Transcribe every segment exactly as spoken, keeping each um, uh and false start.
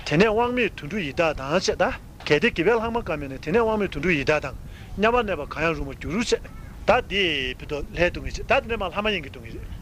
དེ་ནས་དབང་མེད་དུད་འགྲོ་ཡི་དྭགས་དང་བཅས་ད། གལ་ཏེ་དགེ་བའི་ལྷག་མ་བཀར་མེད་ན། དེ་ནས་དབང་མེད་དུད་འགྲོ་ཡི་དྭགས་དང་། དམྱལ་བར་གནས་པ་གང་ཡང་རུང་བར་འགྱུར་བྱས། ད་འདི་ཕུད་དོ་ལྷའི་སྡུག་བསྔལ་བྱས། ད་འདི་ནས་མར་ལྷ་མ་ཡིན་གྱི་སྡུག་བསྔལ་རེད།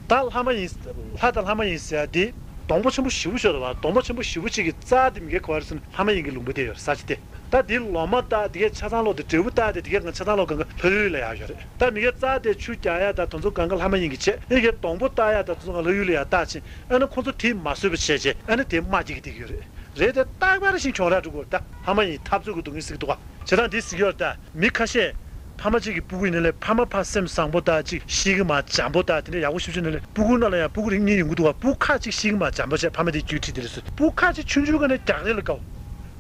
ད་ལྷ་མ་ཡིན། ལྷ་དང་ལྷ་མ་ཡིན་ཟེར་ཡ་འདི། སྡོང་པོ་ཆེན་པོ་བཞི་པོ་ཤོར་བ། སྡོང་པོ་ཆེན་པོ་བཞི་པོ་གཅིག་གི་རྩ་འདི་མི་དགེ་ག་བ་རེད་ཟེར་ན་ལྷ་མ་ཡིན་གྱི་ལུང་པ་དེ་ཡོད་རེད་ས་ཆ་དེ། ད་འདི་ལོ་མ་བཏགས་འདི་གའི་ཆ་ཚང་ལོ་དེ་འབྲས་བུ་བཏགས་དེ་འདི་གའི་གང་ཆ་ཚང་ལོ་གང་ག་ལྷ་ཡུལ་ལ་ཡག་ཡོད་རེད། ད་མི་དགེ་རྩ་དེ་ཆུ་རྒྱག་ཡ་ད་དེ་ཚོ་གང་ག་ལྷ་མ་ཡིན་གྱི་བྱས། ཨེ་གའི་སྡོང་པོ་བཏགས་ཡ་ད་དེ་ཚོ་གང་ལྷ་ཡུལ་ལ་ཡག་བཏགས་ཕྱིན། ཨ་ནི་ཁོ་ཚོ་དེ་མ་བཟོད་པ་བྱས་བྱས་ཨ་ནི་དེ་རྨ་སྐྱེ་གི་བསྡད་ཀྱི་ཡོད་རེད། རེད་དེ་རྟག་པར་ཞིག་གྱོང་རག་འགྲོ་གི་ཡོད་རེད། ད་ལྷ་མ་ཡིན་འཐབ་རྩོད་ཀྱི་སྡུག་བསྔལ་ཟེར་གྱི་འདུག་ག་བྱས་ཙང་འདི་ཟེར་གྱི་ཡོད་རེད། ད་མི་ཁ་ཤས་ཕ་མ་གཅིག་གི་སྤུ་གུ་ཡིན་ནའི་ལས་ཕ་མ་ཕར་སེམས་བཟང་པོ་དང་གཅིག་གཤིས་ཀྱི་མ་འཇམ་པོ་དང་དེ་འདྲ་ཡག་པོ་ཞེ་པོ་ཅིག་ཡིན་ནའི་ལས་སྤུ་གུ་ནང་ལ་ཡང་སྤུ་གུ་རིགས་གཉིས་ཡོང་གི་འདུག་ག་སྤུ་གུ་ཁ་གཅིག་གཤིས་ཀྱི་མ་འཇམ་པོ་བྱས་ཕ་མ་དེ་རྒྱུད་ཁྲིད་དེ་རེད་ཟེར། སྤུ་གུ་ཁ་གཅིག་ཆུང་ཆུང་སྒང་ནས་རྒྱག་རེས་ལ་དགའ་བ།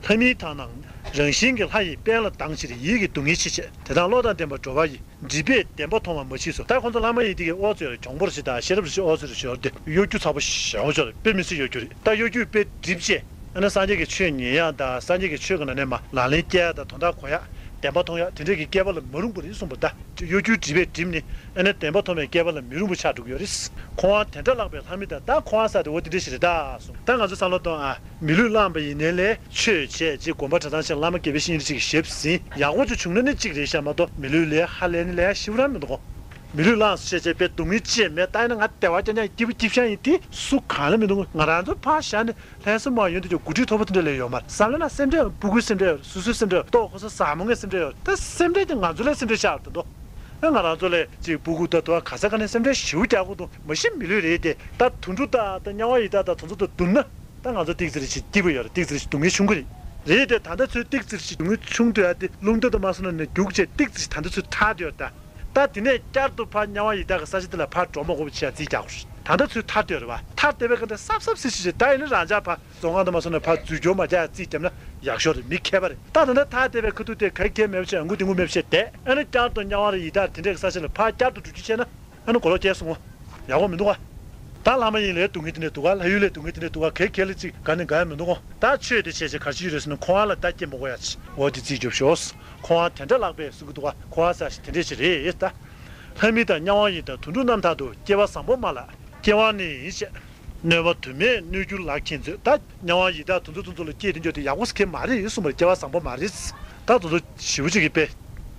ལྷ་མིའི་དག་སྣང་རང་བཞིན་གྱི་ལྷ་ཡིས་དཔལ་ལ་སྡང་ཕྱིར་ཡིད་ཀྱི་སྡུག་བསྔལ་ཕྱིར་བྱས། དེ་དག་བློ་དང་ལྡན་པ་འགྲོ་བ་ཡི། སྒྲིབ་པས་བདེན་པ་མཐོང་བ་མ་མཆིས་སོ། ད་ཁོང་ཚོ་བླ་མ་ཡིན་དེ་གའི་ཨོ་ཙི་ཡོད་རེད། གྱོང་པོ་རེ་ཞིག་དང་ཤེས་རབ་རེ་ཞིག་ཨོ་ཙི་རེ་ཞིག་ཡོད་རེད་དེ་གཡོ་སྒྱུ་ཚ་པོ་ཞེ་པོ་ཅིག་ཡོད་རེད། དཔེ་མི་སྲིད་གཡོ་སྒྱུ་རེད། ད་གཡོ་སྒྱུས་དཔེ་སྒྲིབ་བྱས་ཨ་ནི་སངས་རྒྱས་ཀྱི་ཆོས་ཉན་ཡག་དང་སངས་རྒྱས་ཀྱི་ཆོས་ཀྱི་ནང་ནས་མར་ལག་ལེན་སྐྱེལ་ཡག་དང་དོན་དག་གོ་ཡག་བདེན་པ་མཐོང་ཡག་དེ་འདྲས་ཀྱི་སྐལ་པ་ལ་མ་རུང་པ་རེད་གསུངས་པ། ད་གཡོ་སྒྱུའི་སྒྲིབ་པས་བསྒྲིབས་ནས་ཨ་ནི་བདེན་པ་མཐོང་བའི་སྐལ་པ་ལ་མི་རུང་པ་ཆགས་འགྲོ་གི་ཡོད་རེད། ཁོ་བོ་དེ་འདྲ་ལགས་པས་ལྷ་མི་དང་། ད་ཁོ་བོ་ཟེར་དེ་འོ་དེ་འདྲ་ཞིག་རེད་ད་གསུངས། ད་ང་ཚོ་བསམ་བློ་གཏོང་ཨ། མི་ལུས་བླངས་པ་ཡིན་ནའི་ལས་ཆོས་བྱས་རྗེས་དགོན་པ་གྲྭ་ཚང་ཆེན་བླ་མ་དགེ་བའི་བཤེས་གཉེན་ཅིག་ཞབས་ཟིན་ཡག་པོ་ཅིག་བྱུང་ན་ནི་གཅིག་རེད་ཤག་མ་གཏོགས་མི་ལུས་ལས་ཧ་ལས་ནི་ལས་ཞིབ་རང་མི་འདུག་གོ་མི་ལུས་བླངས་སོ་བྱས་བྱས་པའི་སྡུག་བསྔལ་ཅི་ཡང་མེད། ད་ཡིན་ན་ང་བདེ་བ་རྐྱང་རྐྱང་སྐྱིད་པོ་སྐྱིད་ཤང་ཡིན་དེ་སུ་གང་ལ་མི་འདུག་ང་རང་ཚོ་ཕར་བཞག་ནས་ལྷ་ས་མ་ཡོང་དུས་ཀྱི་འགོ་ཁྲིད་མཐོ་པོ་དེ་འདྲ་ལས་ཡོད་མ་རེད། བསམ་བློ་ན་སེམས་ཁྲལ་སྤུ་གུའི་སེམས་ཁྲལ་ཡོད་རེད། སོ་སོའི་སེམས་ཁྲལ་ཡོད་རེད། ལྟོ་གོས་ས་ཟ་མོ་ངའི་སེམས་ཁྲལ་ཡོད་རེད། ད་སེམས་ཁྲལ་དེ་ང་ཚོ་ལས་སེམས་ཁྲལ་ཆགས་རེད་དོ། ཨ་ང་རང་ཚོ་ལས་ཅིག་སྤུ་གུ་ད་དུ་ག་ས་ག་ནས་སེམས་ཁྲལ་ཞེ་པོ་རྒྱག་གི་འདུག་མ་གཞི་མི་ལུས་རེད་དེ། ད་དུད་འགྲོ་དང་ད་དམྱལ་བ་ཡི་དྭགས་དང་དེ་ཚོ་དང་བསྡུར་ན། ད་ང་ཚོ་ཏིག་ཙི་རེ་ཞིག་སྐྱིད་པོ་ཡོད་རེད། ཏིག་ཙི་རེ་ཞིག་སྡུག་བསྔལ་ཆུང་གི་རེད། རེད་དེ་ད་ལྟ་ཚོའི་ཏིག་ཙི་རེ་ཞིག་སྡུག་བསྔལ་ཆུང་དུ་ཡ་དེ་རླུང་རྟ་དང་མ་སོང་ན་ནས་རྒྱུག་བྱས་ཏིག་ཙི་ཞིག་ད་ལྟ་ཚོའི་ཐར་དུ་ཡོད་རེད་ད། ད་དེ་ནས་བསྐྱར་དུ་ཕར་དམྱལ་བ་ཡི་དྭགས་ཀྱི་ས་ཆ་དེ་ལ་ཕར་འགྲོ་མ་དགོས་པ་བྱས་རྩིས་རྒྱག་དགོས་རེད། ད་ལྟ་ཚོའི་ཐར་དུ་ཡོད་རེད་བ། ཐར་བསྡད་པའི་སྒང་དེ་སབ་སབ་སིབ་སིབ་བྱས་ད་ཡིན་ན་རང་ཅག་ཕར་རྫོང་ཁང་དུ་མ་སོང་ན་ཕར་འཛུལ་སྐྱོར་མ་རྒྱག་རྩིས་བརྒྱབ་ན་ཡག་ཤོས་རེད། མི་མཁས་པ་རེད། ད་ད་ལྟ་ཐར་བསྡད་པའི་ཁ་ཐུག་དེ་ག་གེ་མེད་པ་བྱས་ཨ་ཁུ་དེ་ཁུ་མེད་པ་བྱས་བསྡད་ཨ་ནི་བསྐྱར་དུ་དམྱལ་བ་རེད་ཡི་དྭགས་དེ་འདྲས་ཀྱི་ས་ཆ་ལ་ཕར་བསྐྱར་དུ་འགྲོ་རྒྱུ་བྱས་ན། ཨ་ནི་གོ་ལོག་སྐྱེས་སོང་ངོ་། ཡག་པོ་མི་འདུག་ག་ད་ལྷ་མ་ཡིན་ལས་སྡུག་བསྔལ་དེ་འདྲས་འདུག་ག་ལྷ་ཡུལ་ལས་སྡུག་བསྔལ་དེ་འདྲས་འདུག་ག་གལ་གལ་ལ་ཅིག་ག་ནས་འགའ་ཡང་མི་འདུག་གོ་ད་ཆོས་དེ་བྱས་བྱས་ག་རེ་ཡོད་རེད་ཟེར་ན་ཁོ་བ་ལ་ད་སྐྱེ་མ་དགོས་ཡ་ཅིག་འོ་དེ་རྩིས་རྒྱོབ་ཤོག་ཁོ་བ་དེ་འདྲ་ལགས་པས་གསུང་གི་འདུག་ག་ཁོ་བ་ཟེར་ཞིག་དེ་འདྲས་ཞིག་རེད་ད། ལྷ་མི་དང་དམྱལ་བ་ཡི་དྭགས་དུད་འགྲོ་རྣམས་དག་ཏུ་སྐྱེ་བ་བཟང་པོ་མ་ལགས་སྐྱེ་བ་ནི་ཡིན་ཞེས། གནོད་པ་དུ་མས་གནོད་གྱུར་ལགས་མཁྱེན་མཛོད། ད་དམྱལ་བ་ཡི་དྭགས་དེ་ཚོ་དེ་ཚོ་ལ་སྐྱེས་དེ་འཇོག་དེ་ཡག་པོ་ཟེར་མཁན་མ་རེད་གསུངས་པ་རེད། སྐྱེ་བ་བཟང་པོ་མ་རེད། ད་དེ་ཚོ་ཞེ་པོ་ཅིག་གི་དཔེ་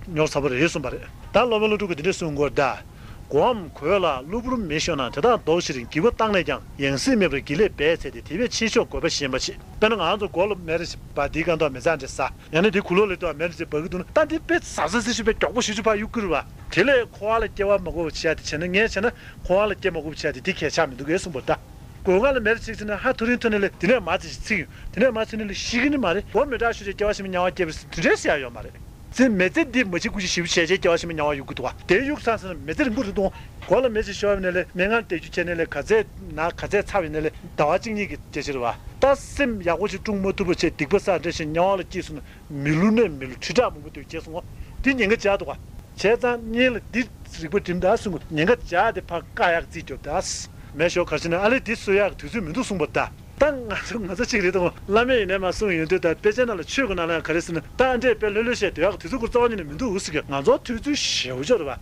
རྙོག་ཚ་པོ་རེད་གསུངས་པ་རེད། ད་སློབ་དཔོན་ཀླུ་སྒྲུབ་ཀྱིས་དེ་འདྲས་གསུང་གི་ཡོད་རེད་ད། གོའམ་གོས་ལ་གློ་བུར་མེ་ཤོར་ན། དེ་དག་བཟློག་ཕྱིར་འགྱིབ་པ་བཏང་ནས་ཀྱང་། ཡང་སྲིད་མེད་པར་གྱིས་ལས་འབད་འཚལ་ཏེ། དེ་བས་ཆེས་མཆོག་དགོས་པ་གཞན་མ་མཆིས། དཔེར་ན་ང་ཚོ་མགོ་ལ་མེ་རེ་ཞིག་འབར་དེའི་སྒང་དུ་མེ་བཙའ་འདྲ་ཟ། ཡང་ན་དེའི་གུ་ལོག་ལ་དུ་མེ་རེ་ཞིག་འབར་གྱི་འདུག་ན་ད་འདི་དཔེ་ཟ་ཟ་ཟ་ཞིག་དཔེ་མགྱོགས་པོ་ཞེ་པོ་ཅིག་ཕར་གཡུག་གི་རེད་བ། དེ་ལས་འཁོར་བ་ལ་སྐྱེ་བ་མ་དགོས་པ་བྱས་ཏེ་བྱས་ན་ངས་བྱས་ན་འཁོར་བ་ལ་སྐྱེ་མ་དགོས་པ་བྱས་ཏེ་དེ་གལ་ཆགས་མི་འདུག་གས་གསུངས་པ་རེད་ད། མགོ་སྔ་ལ་མེ་རེ་ཞིག་ཚིག་ན་ཧ་ཐུ་རིང་ཐུ་ནས་ལས་དེ་ནས་མར་ཙི་ཞིག་ཚིག་ཡོང་། དེ་ནས་མར་ཚིག་ན་ལས་ཤི་གི་ནི་མ་རེད། མགོ་མེ་དྲག་ཤོར་རྗེས་སྐྱེ་བ་ཕྱི་མ་དམྱལ་བར་སྐྱེ་བ་དེ་འདྲས་ཟེར་ཡ་ཡོད་མ་རེད། ཙི་མེ་ཙི་འདི་མ་བྱེད་དགུ་ཞིག་ཞིབ་བྱས་རྗེས་སྐྱེ་བ་ཕྱི་མ་དམྱལ་བར་གཡུག་གི་འདུག་བ། དེ་གཡུག་ཚར་ཟིན་ན་མེ་ཙི་རིང་པོ་རེད་འདུག་མགོ་ལ་མེ་ཞིག་ཤོར་བ་ནས་ལས་སྨན་ཁང་བསྡད་རྒྱུ་བྱས་ནས་ལས་ག་ཚད་ན་ག་ཚད་ཚ་བའི་ནས་ལས་ཟླ་བ་གཅིག་གཉིས་ཀྱི་རྒྱལ་ཕྱིར་བ། ད་སེམས་ཡག་པོ་ཞིག་སྲུང་མ་ཐུབ་པ་བྱས་སྡིག་པ་བསགས་འདྲ་ཞིག་དམྱལ་བ་ལ་སྐྱེས་སོང་ན་མི་ལུས་ནས་མི་ལུས་ཁྲི་ཕྲག་མང་པོ་འདུག་སྐྱེས་སོང་ངོ་། འདི་ཉེན་ཁ་ཆགས་འདུག་བ། བྱས་ཙང་གཉེན་ལ་འདི་རིག་པ་སྒྲིམ་ད་གསུང་གི། ཉེན་ཁ་བྱས་ཏེ་ཕར་བཀག་ཡག་རྩིས་རྒྱོབ་ད། མེ་ཤོར་གར་ཕྱིན་ན་ཨ་ལེ་འདི་གསོ་ཡག་གི་དུས་ཚོད་མི་འདུག་གསུངས་པ་ད། ད་ང་ཚོ་ང་ཚོ་གཅིག་རེད་དང་བླ་མས་ཡིན་ནའི་མ་གསུངས་ཡོང་དུས་ད་དཔེ་ཆའི་ནང་ལ་ཆོས་ཀྱི་ནང་ལ་ཡང་ག་རེ་ཟེར་ན་ད་ཨ་འདྲས་དཔེ་ལྷོད་ལྷོད་བཤད་སྡོད་ཡག་གི་དུས་ཚོད་ཁོ་རྩ་བ་ཉིད་ནས་མི་འདུག་ཟེར་གི། ང་ཚོ་དུས་ཚོད་ཞེ་པོ་ཅིག་རེད་བ།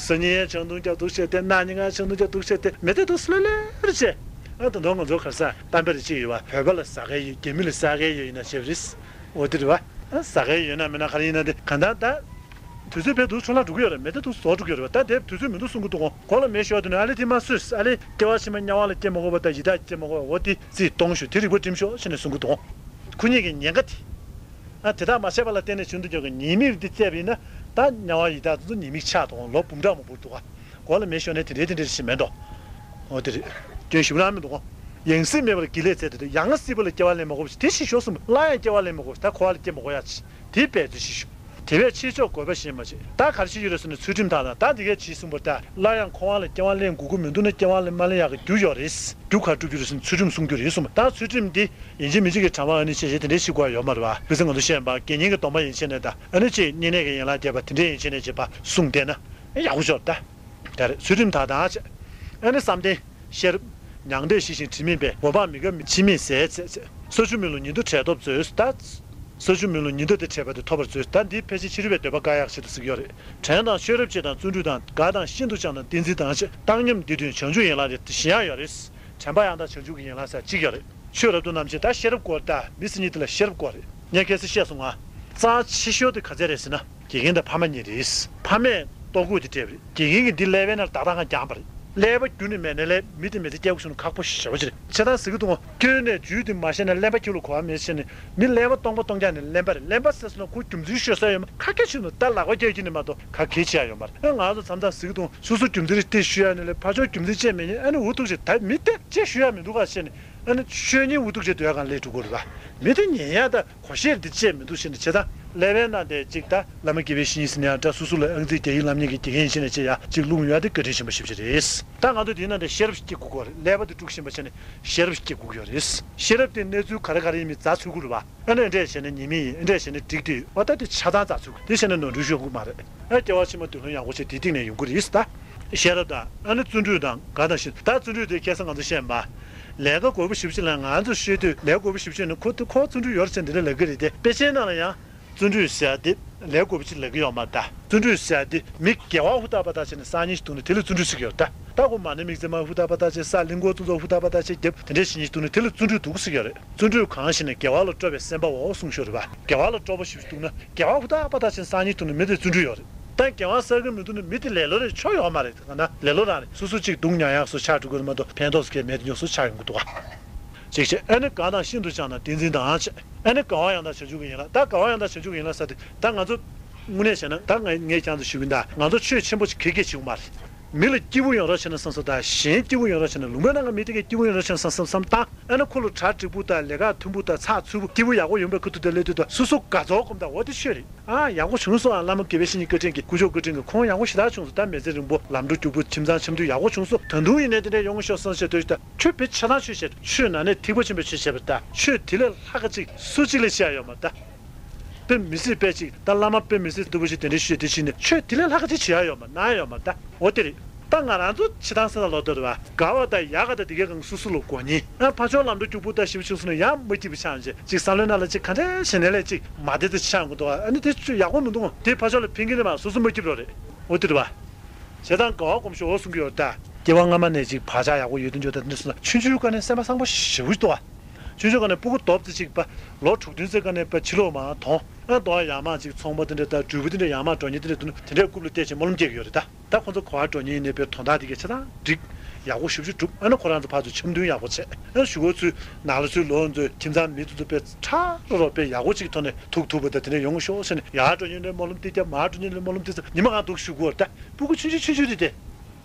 སང་ཉིན་ཡང་ཆང་འཐུང་རྒྱག་འདུག་བཤད་དེ་གནངས་ཉིན་ཡང་ཆང་འཐུང་རྒྱག་འདུག་བཤད་དེ་མི་ཚེ་འདུག་ལྷོད་ལྷོད་རེད་བྱས། ཨ་ད་དུང་ང་ཚོ་ག་རེ་ཟེར་གཏམ་དཔེ་རེ་གཅིག་ཡོད་བ། བོད་པ་ལ་ཟ་མཁན་ཡོད། རྒྱ་མི་ལ་ཟ་མཁན་ཡོད་ཡིན་ན་བྱས་པ་རེད། འོ་དེ་རེད་བ། ཟ་མཁན་ཡོད་ན་མེད་ན་ག་རེ་ཡིན་ན་དེ་གང་ལྟར་ད། དུས་ཚོད་ཕར་འདུག་འཕྲོ་བརླག་འགྲོ་གི་ཡོད་རེད། མེ་མདའ་འདུག་ཟོག་འགྲོ་གི་ཡོད་རེད་བ། ད་དེ་དུས་ཚོད་མི་འདུག་གསུང་གི་འདུག་གོ། མགོ་ལ་མེ་ཤོར་དུས་ནས་ཨ་ལེ་དེ་མ་གསོས། ཨ་ལེ་སྐྱེ་བ་ཕྱི་མ་དམྱལ་བ་ལ་སྐྱེ་མ་དགོས་པ་དང་ཡི་དྭགས་སྐྱེ་མ་དགོས་པ་འོ་དེ་རྩིས་གཏོང་ཤོག་དེ་རིག་པ་སྒྲིམ་ཤོག་ཟེར་ནས་གསུང་གི་འདུག་གོ། ཁོ་གཉིས་ཀྱི་ཉེན་ཁ་དེ། ཨ་དེ་དག་མ་བྱས་པ་ལ་བརྟེན་ནས་བྱུང་དུ་འཇོག་གི་ཉེས་དམིགས་འདི་བཙལ་བ་ཡིན་ན་ད་དམྱལ་བ་ཡི་དྭགས་དེ་ཚོ་ཉེས་དམིགས་ཆགས་འདུག་གོ། ལོ་འབུམ་ཕྲག་མང་པོ་འདུག་ག་མགོ་ལ་མེ་ཤོར་ནས་དེ་འདྲའི་དེ་འདྲའི་ཞིག་མེད་དོ། འོ་དེ་རེད། སྐྱོན་ཞིག་རང་མི་འདུག་གོ། ཡང་སྲིད་མེད་པར་གྱིས་ལས་བཙལ་ཏེ་ཡང་སྲིད་པ་ལ་སྐྱེ་བ་ལེན་མ་དགོས་པ་ཞིག་དེ་ཞིག་ཤོག་གསུངས། སླར་ཡང་སྐྱེ་བ་ལེན་མ་དགོས་པ་ད་འཁོར་བ་ལ་སྐྱེ་མ་དགོས་ཡ་ཅིག་དེ་འབད་རྩོལ་ཞིག་ཤོག་དེ་བས་ཆེས་མཆོག་དགོས་པ་གཞན་མ་མཆིས། ད་ག་རེ་བྱེད་རྒྱུ་རེད་ཟེར་ན་ཚུལ་ཁྲིམས་དག་དང་ད་འདི་གས་བྱེད་གསུངས་པ་ད་སླར་ཡང་འཁོར་བ་ལ་སྐྱེ་བ་ལེན་དགོས་ཀྱི་མི་འདུག་ན་སྐྱེ་བ་ལེན་མ་ལེན་ཡག་གི་རྒྱུ་ཡོད་རེད། རྒྱུ་ག་རེ་སྒྲུབ་རྒྱུ་རེད་ཟེར་ན་ཚུལ་ཁྲིམས་སྲུང་རྒྱུ་རེད་གསུངས་པ། ད་ཚུལ་ཁྲིམས་འདི་ཡིན་གཅིག་མིན་གཅིག་གི་གྲྭ་པ་ཨ་ནི་བྱས་བྱས་དེ་འདྲའི་ཞིག་དགོས་ཡ་ཡོད་མ་རེད་བ། བུ་ཚ་ང་ཚོ་བཤད་པ་དགེ་བསྙེན་གྱི་སྡོམ་པ་ཡན་ཆད་ནས་ད་ཨ་ནི་ཅིག་བསྙེན་གནས་ཀྱི་ཡན་ལག་བརྒྱད་པ་དེ་འདྲའི་ཡན་ཆད་ནས་བྱས་པ་སྲུང་བསྡད་ན་ཡག་པོ་ཤོར་ད། ད་རེད་ཚུལ་ཁྲིམས་དག་དང་བཅས། ཨ་ནི་བསམ་གཏན། ཤེས་རབ། མྱང་འདས་ཞི་ཞིང་དྲི་མེད་པའི། འོད་དཔག་མེད་ཀྱི་མི་འཆི་མེད་ཟས་ཟས་ཟས། ས་ཆུ་མེ་རླུང་ཉིད་དུ་བྲལ་ཐོབ་མཛོད་ད། ས་ཆུ་མེ་རླུང་ཉིད་དུ་དེ་བྲལ་བ་དེ་ཐོབ་པར་མཛོད་ད། འདི་ཕལ་ཆེར་ཕྱི་རོལ་པའི་འདོད་པ་དགག་ཡག་ཆེད་དུ་གཟིགས་ཡོད་རེད། དྲན་དང་ཤེས་རབ་བསྐྱེད་དང་བརྩོན་འགྲུས་དང་དགའ་དང་ཤིན་ཏུ་བྱམས་དང་བསྟན་འཛིན་དང་བཅས་བཏང་སྙོམས་འདི་དོན་བྱང་ཆུབ་ཡན་ལག་རེད། དེ་གཞན་ཡང་ཡོད་རེད། དྲན་པ་ཡང་དག་བྱང་ཆུབ་ཀྱི་ཡན་ལག་ཟེར་གཅིག་ཡོད་རེད། ཆོས་རབ་ཏུ་རྣམ་འབྱེད་ད་ཤེས་རབ་སྐོར་ད་མི་སེར་གཉིས་དེ་ལ་ཤེས་རབ་སྐོར་རེད། ངས་ཁ་སང་བཤད་སོང་ང་། གཙང་ཆེ་ཤོས་དེ་ག་ཚད་རེད་ཟེར་ན་དགེ་རྒན་དང་ཕ་མ་གཉིས་རེད། ཕ་མས་ལྟོ་གོས་དེ་སྤྲད་པ་རེད། དགེ་རྒན་གྱིས་འདི་ཀླད་པའི་ནང་བཏགས་བཏགས་གང་རྒྱག་པ་རེད། ཀླད་པ་རྒྱུ་ནས་མེད་ནའི་ལས་མི་དེ་མི་ཚེ་སྐྱེལ་དགོས་བྱུང་ན་ཁག་པོ་ཞེ་པོ་ཅིག་རེད། བྱས་ཙང་ཟེར་གི་འདུག་ཨང་། ཁྱོད་ནས་རྒྱུ་དེ་མ་ཤེས་ན་གླེན་པ་ཁྱོད་ལ་གོ་བ་མེད་ཟེར་ནས་མི་གླེན་པ་སྟོང་པ་སྟོང་རྐྱང་ནས་གླེན་པ་རེད། གླེན་པ་ཟེར་སོང་ན་ཁོ་རྒྱུ་མཚན་ཤོད་ས་ཡོད་མ་རེད། ཁ་སྐད་ཆེ་ནོ་ད་ལག་པ་རྒྱག་གི་ནས་མ་གཏོགས་ཁ་སྐད་ཆེ་ཡ་ཡོད་མ་རེད། ཨ་ང་ཚོ་མཚམས་མཚམས་ཟེར་གི་འདུག་ཨང་། སོ་སོ་རྒྱུ་མཚན་རེ་དེ་ཞུ་ཡ་ནས་ལས་ཕར་ཕྱོགས་རྒྱུ་མཚན་བཅད་མེད་ཉེན་ཨ་ནི་འུ་ཐུག་ཅིག་ད་མི་དེ་ཅེས་ཞུ་ཡ་མི་འདུག་ག་ཟེར་ནས། ཨ་ནི་ཤོད་ཉེན་འུ་ཐུག་ཅིག་སྡོད་ཡ་གང་ལས་འགྲོ་གི་རེད་པ། མི་དེ་ཉན་ཡ་ད་གོ་ཤེས་འདི་བཅད་མི་འདུག་ཟེར་ནས་བྱས་ཙང་ཀླད་པའི་ནང་དེ་ཅིག་ད་བླ་མ་དགེ་བའི་བཤེས་གཉེན་ཟེར་ནས་ཡང་འདྲ་སོ་སོ་ལ་ཨང་རྩིས་རྒྱག་ཡིན་ལབ་མཁན་གྱི་དགེ་རྒན་ཡིན་ཕྱིན་ནས་བྱས་ཡ་ཅིག་བླུག་ཡོང་ཡ་དེ་བཀའ་དྲིན་ཆེན་པོ་ཞེ་པོ་ཅིག་རེད། ད་ང་ཚོ་འདིའི་ནང་དེ་ཤེས་རབ་སྐྱེ་དགོས་ཀྱི་རེད། ཀླད་པ་དེ་དཀྲུག་བཞིན་པ་བྱས་ནས་ཤེས་རབ་སྐྱེ་དགོས་ཀྱི་རེད། ཤེས་རབ་དེ་གནས་ཚུལ་ག་རེ་ག་རེ་ཡིན་མིན་རྫ་འཚོལ་དགོས་རེད་པ། ཨ་ནི་འདྲས་བྱས་ནས་ཉེས་དམིགས་ཡིན། འདྲས་བྱས་ནས་འགྲིག་འདུག་ཨོ་ད་དེ་ཆ་ཚང་རྫ་འཚོལ་དགོས། དེ་བྱས་ནས་ནོར་འཁྲུལ་ཤོར་གི་མ་རེད། ཨ་སྐྱེ་བ་ཕྱི་མ་སྡུག་ལུས་ཡག་པོ་བྱས་དེ་སྟེང་ནས་ཡོང་གི་རེད་ད། ཤེས་རབ་དང་ཨ་ནི་བརྩོན་འགྲུས་དང་གང་དང་ཞིག་ད་བརྩོན་འགྲུས་དེ་ཁ་སང་ང་ཚོ་བཤད་མ། ལས་ཀ་དགོས་པ་ཞིབ་ཅིག་ལ་ང་ཚོ་ཤེས་དུས་ལས་དགོས་པ་ཞིབ་ཅིག་ནི་ཁོ་ཁོ་བརྩོན་འགྲུས་ཡོད་ཅེས་འདི་འདྲ་ལབ་ཀྱི་རེད་དེ། དཔེ་ཆའི་ནང་ལ་ཡང་བརྩོན་འགྲུས་ཟེར་ཡ་དེ་ལས་དགོས་པ་ཅིག་ལབ་ཀྱི་ཡོད་མ་རེད་ད། བརྩོན་འགྲུས་ཟེར་ཡ་དེ་མི་དགེ་བ་ཧུར་ཐག་པ་ཐག་བྱས་ནས་སང་ཉིན་ཞིག་འདུག་ན་དེ་ལ་བརྩོན་འགྲུས་ཟེར་གྱི་ཡོད་རེད་ད། ད་ཁོ་མ་ཎི་དམིགས་བརྩེ་མ་ཧུར་ཐག་པ་ཐག་བྱས་ས་གླིང་སྐོར་ཚོགས་འདུ་ཧུར་ཐག་པ་ཐག་བྱས་རྒྱབ་དེ་འདྲས་ཞིག་ཉིན་ཞིག་འདུག་ན་དེ་ལ་བརྩོན་འགྲུས་འདུག་ཟེར་གྱི་ཡོད་རེད། བརྩོན་འགྲུས་གང་ཞིག་ནི་དགེ་བ་ལ་སྤྲོ་བའི་སེམས་པའོ་གསུངས་ཤོག་རེད་པ། དགེ་བ་ལ་སྤྲོ་པོ་ཞིག་འདུག་ན་དགེ་བ་ཧུར་ཐག་པ་ཐག་བྱས་སང་ཉིན་འདུག་ན་མི་དེ་བརྩོན་འགྲུས་ཡོད་རེད། ད་དགེ་བ་བསགས་ཀྱི་མི་འདུག་ན་མི་དེ་ལེ་ལོ་རེད་ཆོ་ཡོད་མ་རེད། ད་ན་ལེ་ལོ་རང་རེད། སོ་སོ་གཅིག་སྡུག་མྱངས་ཡག་སོ་ཆགས་འགྲོ་གི་རེད་མ་གཏོགས་ཕན་ཐོགས་སུ་གས་མེད་དེ་ཉོ་སོ་ཆགས་ཡོང་གི་འདུག་ག་ཅིག་བྱས་ཨ་ནི་གང་དང་ཤིན་ཏུ་བྱང་ན་བསྟན་འཛིན་དང་བྱས་ཨ་ནི་དགའ་བ་ཡང་དག་བྱང་ཆུབ་ཀྱི་ཡན་ལག་ད་དགའ་བ་ཡང་དག་བྱང་ཆུབ་ཀྱི་ཡན་ལག་ཟེར་དེ་ད་ང་ཚོ་དངོས་གནས་བྱས་ན་ད་ངས་ངས་ཀྱང་ཚོ་ཞུ་གི་ཡིན་ད། ང་ཚོ་ཆོས་ཆེན་པོ་ཞིག་གེ་གེ་བྱེད་དགོས་མ་རེད། མི་ལ་སྐྱིད་པོ་ཡོང་རོགས་བྱས་ན་བསམ་བསམ་དང་གཞན་སྐྱིད་པོ་ཡོང་རོགས་བྱས་ན་ལུང་པའི་ནང་གི་མི་དེ་གས་སྐྱིད་པོ་ཡོང་རོགས་བྱས་ན་བསམ་བསམ་བསམ་བཏང་ཨ་ནི་ཁོ་ལ་གྲ་འགྲིག་པོ་དང་ལས་ཀ་མཐུན་པོ་དང་ཚགས་ཚུད་པོ་སྐྱིད་པོ་ཡག་པོ་ཡོང་པའི་ཁ་ཐུག་དེ་སླེབས་དུས་དང་སོ་སོ་དགའ་ཚོར་སྒོམ་དང་འོ་དེ་ཆོས་རེད། ཨ་ཡག་པོ་བྱུང་སོང་ཨ། བླ་མ་དགེ་བའི་བཤེས་གཉེན་བཀའ་དྲིན་གྱིས་དཀོན་མཆོག་བཀའ་དྲིན་གྱིས་ཁོང་ཡག་པོ་ཞེ་དྲག་བྱུང་སོང་། ད་མི་ཚེ་རིང་པོ་ལམ་འགྲོ་སྐྱུག་པོ་ཁྱིམ་ཚང་འཆམ་མཐུན་ཡག་པོ་བྱུང་སོང་། ད་དུང་ཡིན་ནའི་དེ་འདྲ་ཡོང་གི་ཤོག་བསམ་བྱས་དུས་ད་ཆོས་བེད་ཆ་ཚང་ཆོས་བྱས་ཆོས་ནང་ནས་ཐིགས་པ་ཆེན་པོའི་ཆོས་བྱས་པ་ད་ཆོས་དེ་ལས་ལྷག་ག་ཅིག་སུ་གཅིག་ལས་བྱེད་ཡ་ཡོད་མ་ད། དཔེ་མི་སྲིད་དཔེ་ཅིག་ད་བླ་མ་དཔེ་མི་སྲིད་ལྟ་བུ་ཞིག་དེ་འདྲའི་ཤོད་དེ་ཕྱིན་ནས་ཆོས་དེ་ལས་ལྷག་ག་ཅིག་བྱེད་ཡ་ཡོད་མ་གནང་ཡ་ཡོད་མ་ད། འོ་དེ་རེད། ད་ང་རང་ཚོ་ཕྱི་ཐང་སེ་ན་ལོག་འདོད་རེད་བ། དགའ་བ་དང་ཡག་ག་དང་དེ་གའི་གང་སོ་སོ་ལ་གོ་ཉིན་ཨ་ཕ་ཆོག་ལམ་འགྲོ་སྐྱུག་པོ་ད་ཞིབ་ཆུང་སོ་ན་ཡང་མ་སྐྱིད་པ་ཆགས་འཇེ་ཅིག་བསམ་བློའི་ནང་ལ་ཅིག་ག་འདྲ་བྱས་ནས་ལས་ཅིག་མ་བདེ་ད་ཆགས་དགོས་འདུག་བ། ཨ་ནི་དེ་ཆོས་ཡག་པོ་མི་འདུག་དེ་ཕ་ཆོག་ལ་ཕན་གི་རེད་མ་སོ་སོ་མ་སྐྱིད་པ་རེད། འོ་དེ་རེད་བ། བྱས་ཙང་དགའ་བ་སྒོམ་ཤོག་འོ་གསུང་གི་ཡོད་ད། སྐྱེ་བ་སྔ་མ་ནས་ཅིག་བག་ཆགས་ཡག་པོ་ཡོད་དུ་འཇོག་ད་འདི་སོང་ན་ཆུང་ཆུང་སྒང་ནས་སེམས་པ་བཟང་པོ་ཞེ་པོ་ཞིག་འདུག་བ། ཆུང་ཆུང་སྒང་ནས་སྤུ་གུ་སྟོབས་ཙི་ཅིག་པ་ལོ་དྲུག་བདུན་ཙི་སྒང་ནས་པ་ཕྱི་ལོགས་མ་དོང་ཨ་དོང་ཡར་མར་ཅིག་ཚོང་པ་དེ་འདྲ་དང་འགྲུལ་པ་དེ་འདྲ་ཡར་མར་འགྲོ་མཁན་དེ་འདྲ་འདུག་ན་དེ་འདྲའི་རྐུབ་ལ་བལྟས་བྱས་སྨོན་ལམ་རྒྱག་གི་ཡོད་རེད་ད། ད་ཁོང་ཚོ་ག་པར་འགྲོ་མཁན་ཡིན་ནའི་པའི་དོན་དག་དེ་གའི་ཆ་ཚང་འགྲིག་ཡག་པོ་ཞེ་པོ་ཅིག་གྲུབ། ཨ་ནི་ཁོ་རང་ཚོ་ཕར་ཚུར་འཆམ་མཐུན་ཡག་པོ་བྱས། ཨ་ནི་གཞུག་གུ་ཚུར་ནང་ལ་ཚུར་ལོག་ཚུར་ཁྱིམ་ཚང་མི་ཚོ་ཚོ་དཔེ་ཁྲ་རོ་རོ་དཔེ་ཡག་པོ་ཅིག་ཐོག་ནས་ཐུག་ཐུབ་པ་དང་དེ་འདྲ་ཡོང་གི་ཤོག་ཟེར་ནས་ཡར་འགྲོ་མཁན་ལ་སྨོན་ལམ་དེ་རྒྱབ་མར་འགྲོ་མཁན་ལ་སྨོན་ལམ་དེ་རྒྱབ་ཉི་མ་གང་འདུག་ཞུ་གི་ཡོད་རེད་ད། སྤུ་གུ་ཆུང་ཆུང་ཆུང་ཆུང་རེད་དེ།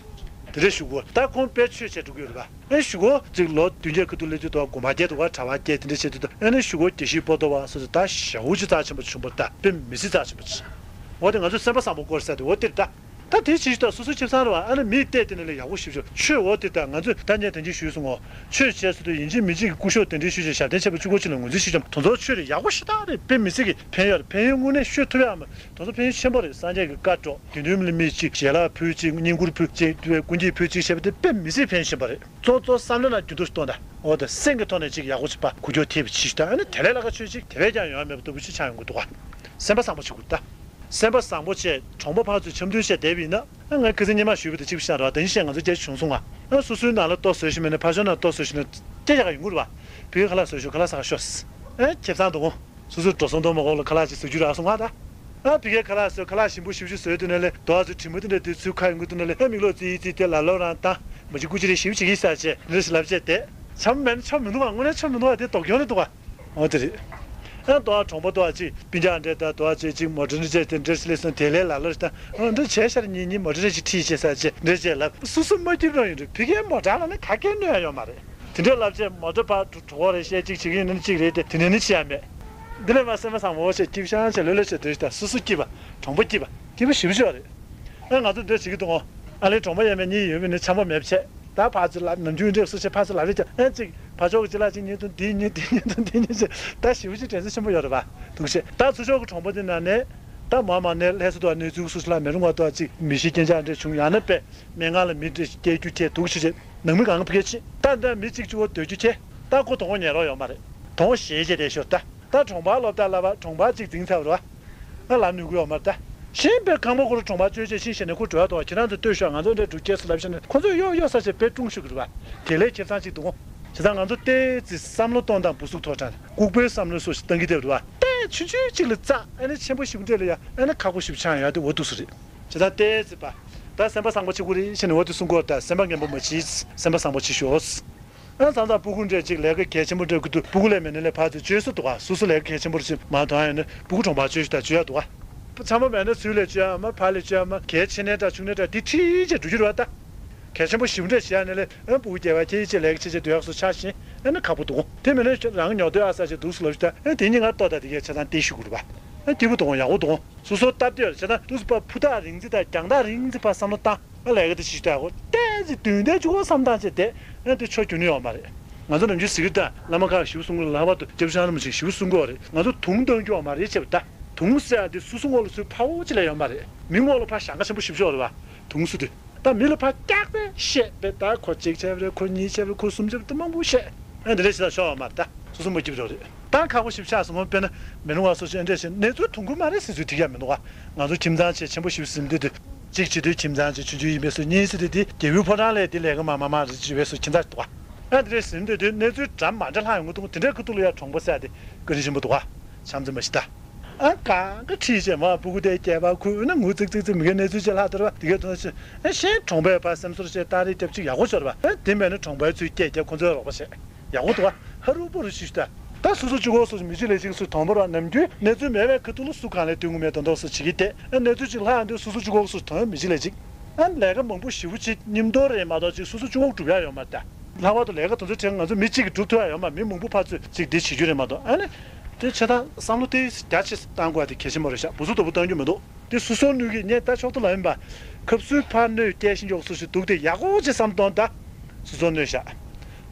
དེ་འདྲ་ཞུ་གི་ཡོད་རེད་ད། ཁོང་དཔེ་ཆོས་བྱས་འགྲོ་གི་ཡོད་རེད་པ། ཨེ་གཞུག་གུ་ཅིག་ལོ་བདུན་བརྒྱད་ཁ་ཐུག་སླེབས་དུས་དོ་དགོན་པ་བརྒྱད་དུ་བ་གྲྭ་པ་བརྒྱད་དེ་འདྲ་བྱས་དུས་དོ་ཨེ་ནི་གཞུག་གུ་དགེ་བཤེས་པོ་ཏོ་བ་སོ་སོ་ད་ཞེ་པོ་ཅིག་རྩ་ཆེན་པོ་བྱུང་བ་ད་དཔེ་མི་སྲིད་རྩ་ཆེན་པོ་ཅིག་འོ་དེ་ང་ཚོའི་སེམས་པ་བཟང་པོ་སྐོར་ཟེར་དེ་འོ་དེར་ད། ད་དེ་ཕྱིས་ད་སོ་སོ་ཁྱིམ་ཚང་རེད་བ། ཨ་ནི་མིས་བལྟས་དེ་ནས་ལས་ཡག་པོ་ཞིབ་ཞིབ་ཆོས་འོ་དེ་ད་ང་ཚོས་ད་ཉན་དེ་འདྲ་ཞུས་སོང་ངོ་། ཆོས་བྱས་སུ་དུ་ཡིན་གཅིག་མིན་གཅིག་གི་སྐུ་ཞབས་དེ་འདྲ་ཞུས་བྱས་ཞབས་བརྟན་ཆེན་པོ་བཅུ་སྐོར་ཅིག་ལ་ངོས་འཛིན་ཞུས་ཀྱང་དེ་ཚོ་ཆོས་རེད་ཡག་པོ་ཞེ་དྲག་རེད། དཔེ་མི་སྲིད་ཀྱི་ཕན་ཡོད་རེད། ཕན་ཡོན་དངོས་གནས་ཤོད་ཐུབ་ཡག་མ་དེ་ཚོ་ཕན་ཡོན་ཆེན་པོ་རེད། སངས་རྒྱས་ཀྱི་བཀའ་སྒྲོག་དགེ་འདུན་ལ་མི་གཅིག་ཞལ་ལག་ཕུལ་གཅིག་བསྙེན་བཀུར་ཕུལ་གཅིག་དུ་བའི་ཀུན་གྱིས་ཕུལ་གཅིག་བྱས་པ་དེ་དཔེ་མི་སྲིད་ཕན་ཡོན་ཆེན་པོ་རེད། གཙོ་གཙོ་བསམ་བློ་ནང་འགྱུར་ལྡོག་གཏོང་དང་འོ་དེ་སེམས་ཀྱི་ཐོག་ནས་ཅིག་ཡག་པོ་ཅིག་པ་གོ་རྒྱུ་ཐེབས་ཅིག་ད་ཨ་ནི་དེ་ལས་ལྷག་ག་ཆོས་ཅིག་དེ་བས་ཀྱང་ཡོང་ཡ་མེད་པ་ལྟ་བུ་ཅིག་ཆགས་ཡོང་གི་འདུག་ག་སེམས་པ་བཟང་པོ་བྱེད་དགོས་ད། སེམས་པ་བཟང་པོ་བྱས་གྲོང་པ་ཕར་ཚུར་འཆམ་མཐུན་བྱས་བསྡད་པ་ཡིན་ན། ཨ་ང་ཁ་སང་ཉི་མ་ཞུས་པ་དེ་གཅིག་པུ་ཤེས་ར་བ་དེ་ནི་བཤད་ང་ཚོ་སྐད་ཆ་བྱུང་སོང་ང་། ཨ་སོ་སོའི་ནང་ལ་ལྟོ་བཟོས་ཤིག་མེད་ན་ཕར་ཕྱོགས་ནང་ལྟོ་བཟོས་ཤིག་ན་སྐད་ཆ་ག་ཡོང་གི་རེད་བ། བུའི་ཁ་ལག་བཟོས་ཤོག་ཁ་ལག་ཟ་ཤོག་ཨ་ཁེ་བཟང་འདུག་གོ་སོ་སོའི་འགྲོ་སོང་དོ་མ་གོ་ལ་ཁ་ལག་ཅིག་ཟ་རྒྱུ་རག་སོང་ང་ད། ཨ་བི་ཁའི་ཁ་ལག་བཟོས་ཁ་ལག་ཞིམ་པོ་ཞིམ་ཞིག་བཟོས་དུས་ནས་ལས་དོ་ཨ་ཚོ་དྲི་མ་དེ་འདྲ་དེ་ཚུར་ཁ་ཡོང་གི་འདུག་ན་ལས་ཨ་མིག་ལོག་ཙི་ཙི་དེ་ལ་ལོ་རང་བཏང་མ་ཅིག་སྐུ་ཅི་རེ་ཞིབ་བྱེད་ཀྱི་ས་བྱས་འདི་རེ་ཞིག་ལབ་བྱས་དེ་ཆམ་མེད་ན་ཆམ་མི་འདུག་ཨ་དངོས་གནས་ཆམ་མི་འདུག་ཨ་དེ་དོགས་སྐྱོན་རེད་འདུག་ཨ། འོ་དེ་རེད། ཨ་དོ་ཨ་གྲོང་པ་དོ་ཨ་ཅིག་སྤུན་ཀྱག་འདྲེ་ད་དོ་ཨ་ཅིག་ཅིག་མོ་ཊ་འདྲེ་བྱས་དེ་འདྲེ་སླེབས་སོང་དེ་ལས་ལ་ལོ་ཞིག་ད་ཨ་འདྲེ་བྱས་ཤར་ཉིན་ཉིན་མོ་ཊ་འདྲེ་ཞིག་ཁྲིད་བྱས་ས་བྱས་འདྲེ་བྱས་ལབ་སོ་སོ་མ་སྐྱིད་རང་ཡིན་རེད། བི་ཁའི་མོ་ཊ་ལ་ནི་ག་གེ་གནོད་ཡ་ཡོད་མ་རེད། དེ་འདྲས་ལབ་བྱས་མོ་ཊ་ཕར་གྲོ་གྲོ་བོ་རེ་བཤད་ཅིག་བྱེད་ཀྱི་ཡིན་ན་གཅིག་རེད་དེ་དེ་ནས་ནི་བྱེད་ཡ་མེད། འདི་ལས་མ་སེམས་པ་བཟང་མོ་བྱས་སྐྱིད་ཤང་བྱས་ལོས་ལོས་བྱས་འདྲེ་ཞིག་ད་སོ་སོ་སྐྱིད་པ་གྲོང་པ་སྐྱིད་པ་སྐྱིད་པ་ཞིབ་ཞིབ་རེད། ཨ་ང་ཚོ་འདོད་བྱེད་ཀྱི་འདུག་ཨ་ལས་གྲོང་པ་ཡས་མས་གཉིས་ཡོད་པས་ནི་འཆམ་པོ་མེད་བྱས། ད་ཕར་ཚུར་ལབ་ནམ་རྒྱུན་འདྲེ་སུ་ཆེ་ཕར་ཚུར་ལབ་རེ་བྱས་ཨ་ཅིག་ཕར་ཕྱོགས་ཀྱི་ཅི་ལ་ཅིག་ཉིན་ཐུང་འདི་ཉིན་འདི་ཉིན་ཐུང་འདི་ཉིན་ཅིག་ད་ཞེ་པོ་ཅིག་དྲན་གསོ་ཆེན་པོ་ཡོད་རེད་པ། འདུག་བྱས་ད་ཚུར་ཕྱོགས་ཀྱི་གྲོང་པ་འདི་ནང་ནས་ད་མ་མ་ནས་ལྷས་སུ་དུ་བ་གནས་ཚུལ་སུ་ལ་མེ་རུ་ང་དུ་བ་ཅིག་མི་ཤི་རྐྱེན་ཆག་འདྲེ་བྱུང་ཡང་ན་པས་སྨན་ཁང་ལ་མི་འདྲེ་སྐྱེལ་རྒྱུ་ཁྱེད་འདུག་བྱས་བྱས་ནང་མི་གང་ག་ཕུ་གས་ཕྱིན་ད་འདྲ་མི་གཅིག་གཅིག་བོ་སྡོད་རྒྱུ་ཁྱེད་ད་ཁོ་དོང་བོ་ཉལ་རོགས་ཡོད་མ་རེད། དོང་བོ་ཞེས་བྱས་དེ་ཤོར་ད། ད་གྲོང་པ་སློབ་གྲྭ་བསླབ་པ་གྲོང་པ་གཅིག་འཛིང་ཚར་བ་རེད་བ། ང་ལབ་ནུས་ཀྱི་ཡོད་མ་རེད་ད། གཞན་པའི་ཁང་པ་ཁོ་རུ་གྲོང་པ་བཅོས་བྱས་ཕྱིན་ཞེས་ནས་ཁོ་འགྲོ་ཡ་དོ་ཁྱེད་རང་ཚོ་ལྟོས་ཤོག་ང་ཚོ་འདྲ་འགྲོ་སྐྱེལ་སུ་ལབ་བྱས་ནས་ཁོ་ཚོས་གཡོག་གཡོག་ས་བྱས་དཔེ་ཀྲུང་ཞུ་གི་རེད་བ། དེ་ལས་ཁེ་བཟང་གཅིག་འདུག་གོ། བྱས་ཙང་ང་ཚོ་ཏོག་ཙམ་བསམ་བློ་གཏོང་སྟངས་བུ་གཟུགས་ཐོག་དྲངས་ནས་ལྐུགས་པའི་བསམ་བློའི་སོགས་ཤིག་གཏང་གི་བསྡད་འདུག་བ། ཏོག་ཙམ་ཆུང་ཆུང་ཅིག་ལ་ཙག་ཨ་ནི་ཆེན་པོ་ཞེ་པོ་འདྲ་ལ་ཡ་ཨ་ནི་ཁག་པོ་ཞེ་པོ་ཆགས་ཡ་དེ་འོ་འདུག་སེ་རེད། བྱས་ཙང་ཏོག་ཙམ་པ། ད་སེམས་པ་བཟང་པོ་བྱེད་དགོས་རེད་ཟེར་ནས་འོ་དེ་གསུང་གི་ཡོད་རེད། ད་སེམས་པ་ངན་པ་མ་བྱེད། སེམས་པ་བཟང་པོ་བྱེད་ཤོག། ཨ་ཙང་ཙང་སྤུ་གུ་འདྲ་ཅིག་ལས་ཀ་གལ་ཆེན་པོ་འདྲ་གི་འདུག་སྤུ་གུ་ལས་མེད་ནས་ལས་ཕར་ཚུར་བཅོལ་ས་འདུག་ག་སོ་སོ་ལས་ཀ་གལ་ཆེན་པོ་ཞིག་མ་གཏོང་ཡ་ཡོད་ན་སྤུ་གུ་གྲོང་པར་བཅོལ་ཞིག་ད་བཅོལ་ཡ་འདུག་ག་ཚང་མ་མེད་ན་ཚུར་ལས་བཅོལ་ཡ་མ་ཕར་ལས་བཅོལ་ཡ་མ་གལ་ཆེ་ནའི་འདྲ་ཆུང་ནའི་འདྲ་དེ་ཁྲིད་བྱས་འགྲོ་རྒྱུ་རེད་བ། ད་གལ་ཆེན་པོ་ཞེ་པོ་འདྲ་བྱེད་ཡ་ནས་ལས་ཨ་སྤུ་གུ་སྐྱེ་བ་ཁྱེད་ཀྱིས་ལས་ཀ་བྱེད་བྱེད་འདོད་ཡག་སོ་ཆ་ཞིང་ཨ་ནི་ཁག་པོ་འདུག་དེ་མིན་ན་རང་ཉོ་འདོད་ཨ་ས་ཞིག་འདུག་སུ་ལབ་ཞིག་ད་ཨ་དེ་གཉིས་ང་ལྟོ་ད་དེ་གས་ཆ་ཚང་སྟེར་ཞུ་དགོས་རེད་བ། ཨ་སྐྱིད་པོ་འདུག་ཡག་པོ་འདུག་སོ་སོ་སྟབས་བདེ་བ་བྱས་ན་དུས་སུ་ཕ་ཕུ་ཐག་རིང་ཙི་དང་རྒྱང་ཐག་རིང་ཙི་ཕར་བསམ་བློ་བཏང་། ཨ་ལས་ཀ་དེ་ཞིག་ལྟ་གོ་ཏོག་ཙམ་དུས་འདས་བཅུ་གོ་བསམ་བཏང་བྱས་ཏེ་ཨ་དེ་ཆོ་རྒྱུ་ནི་ཡོད་མ་རེད། ང་ཚོ་ནམ་རྒྱུན་ཟེར་གི་ད་བླ་མ་ཁག་ཞིབ་གསུང་གི་ལྷག་པར་དུ་སྐྱབས་ཆ་རིན་པོ་ཆེ་ཞིབ་གསུང་གི་ཡོད་རེད། ང་ཚོ་དུང་གཏོང་རྒྱུ་ཡོད་མ་རེད་བྱས་པ་ད། དུང་ཟེར་ཡ་དེ་སོ་སོ་ངོ་ལ་ཚུར་ཕ་བོ་ཅི་ལས་ཡོད་མ་རེད། མི་ངོ་ལ་ཕ་ཞེ་དྲག་ཆེན་པོ་ཞིབ་ཆོག་རེད་བ། དུང་སུ་དུས་ད་མི་ལ་ཕ་སྐྱག་པས་བཤད་པས་ད་ཁོ་གཅིག་བྱས་པ་རེད། ཁོ་གཉིས་བྱས་པ་རེད། ཁོ་གསུམ་བྱས་པ་ད་མང་པོ་བཤད། ཨ་འདི་འདྲ་ཞིག་ད་ཤོར་བ་མ་རེད། ད་སོ་སོ་མ་སྐྱིད་པ་རེད། ད་ཁག་པོ་ཞིབ་ཆགས་སོང་ངོ་། དཔེར་ན་མི་རུང་བ་སོ་སོ་ཨ་འདྲ་ཞིག་གནས་ཚུལ་དུང་དགོས་མ་རེད་ཟེར་ཚུལ་ཐིག་ཡ་མི་འདུག་ག་ང་ཚོ་ཁྱིམ་ཚང་ཆེ་ཆེན་པོ་ཞིབ་ཟིན་དུས་དུས། གཅིག་བྱེད་དུས་ཁྱིམ་ཚང་ཆེ་ཆུང་ཆུང་ཡིན་པས་སུ་གཉིས་སུ་དེ་དེ་རྒྱལ་བུའི་ཕོ་བྲང་ལས་དེ་ལས་ཀ་མ་མ་མ་རེད་ཅེས་པས་སུ་ཁྱིམ་ཚང་ཞིག་འདུག་ག་ཨ་འདི་འདྲ་ཟིན་དུས་དུས་གནས་ཚུལ་འདྲ་མ་འདྲ་ལྷག་ཡོང་གི་འདུག་དེ་འདྲའི་ཁ་ཐུག་ལ་ཡ་གྲོང་པ་ཟེར་ཡ་དེ་བཀའ་དྲིན་ཆེན་པོ་འདུག་ག་བྱམས་བརྩེ་མ་ཞིག་ད། ཨ་གང་ག་ཁྲིད་བྱས་མ་སྤུ་གུ་དེ་སྐྱེས་པ་ཁུ་ན་ངུ་ཙིག་ཙིག་ཙིག་མི་གའི་གནས་ཚུལ་ཅིག་ལྷག་ཐར་བ་དེ་གའི་དོན་ཆེ་ཨ་གཞན་གྲོང་པའི་བར་སེམས་ཚོར་བྱས་སྟ་རེ་རྒྱབ་ཅིག་ཡག་པོ་ཤོར་བ། ཨ་དེ་མེད་ན་གྲོང་པའི་ཚུལ་སྐད་རྒྱབ་ཁོ་ཚོའི་རོགས་པ་བྱས་ཡག་པོ་འདུག་ག་ཧ་རུ་པོ་རུ་ཞུ་ཞུ་ད། ད་སོ་སོ་གཅིག་པོ་སོ་སོ་མི་གཅིག་ལས་གཅིག་སུ་དང་པོ་ར་ནམ་རྒྱུན་གནས་ཚུལ་མེད་པའི་ཁ་ཐུག་ལ་སུ་གང་ལས་སྟོན་གི་མེད་དོན་དག་སུ་བྱེད་ཀྱི་དེ་ཨ་གནས་ཚུལ་ཅིག་ལྷག་ཡོང་དུས་སོ་སོ་གཅིག་པོ་སུ་དང་མི་གཅིག་ལས་གཅིག་ཨ་ལས་ཀ་མང་པོ་ཞེ་པོ་ཅིག་མཉམ་དུ་རེད་མ་གཏོགས་ཅིག་སོ་སོ་གཅིག་པོ་སྒྲུབ་ཡ་ཡོད་མ་རེད་ད། ལྷག་པར་དུ་ལས་ཀ་དེ་ཚོ་བྱས་ང་ཚོ་མི་གཅིག་གིས་སྒྲུབ་ཐུབ་ཡ་ཡོད་མ་མི་མང་པོ་ཕར་ཚུར་གཅིག་འདི་བྱེད་རྒྱུ་རེད་མ་གཏོགས་ཨ་ནི། དེ་བྱས་ཙང་བསམ་བློ་དེ་རྒྱ་ཆེ་བཏང་དགོས་ཡ་དེ་གལ་ཆེན་པོ་རེད་ཤག་བུ་ཚུགས་དོག་པོ་གཏོང་རྒྱུ་མི་འདུག་དེ་སོ་སོ་གནོད་ཀྱི་ཉེན་ད་ཆོག་ཏུ་ལ་ཡིན་པ། ཁབ་སུའི་ཕར་གནོད་སྐྱེལ་བཞིན་འཇོག་སུ་ཞིག་འདུག་དེ་ཡག་པོ་ཅིག་བསམ་གཏོང་ད། སོ་སོ་གནོད་ཤག་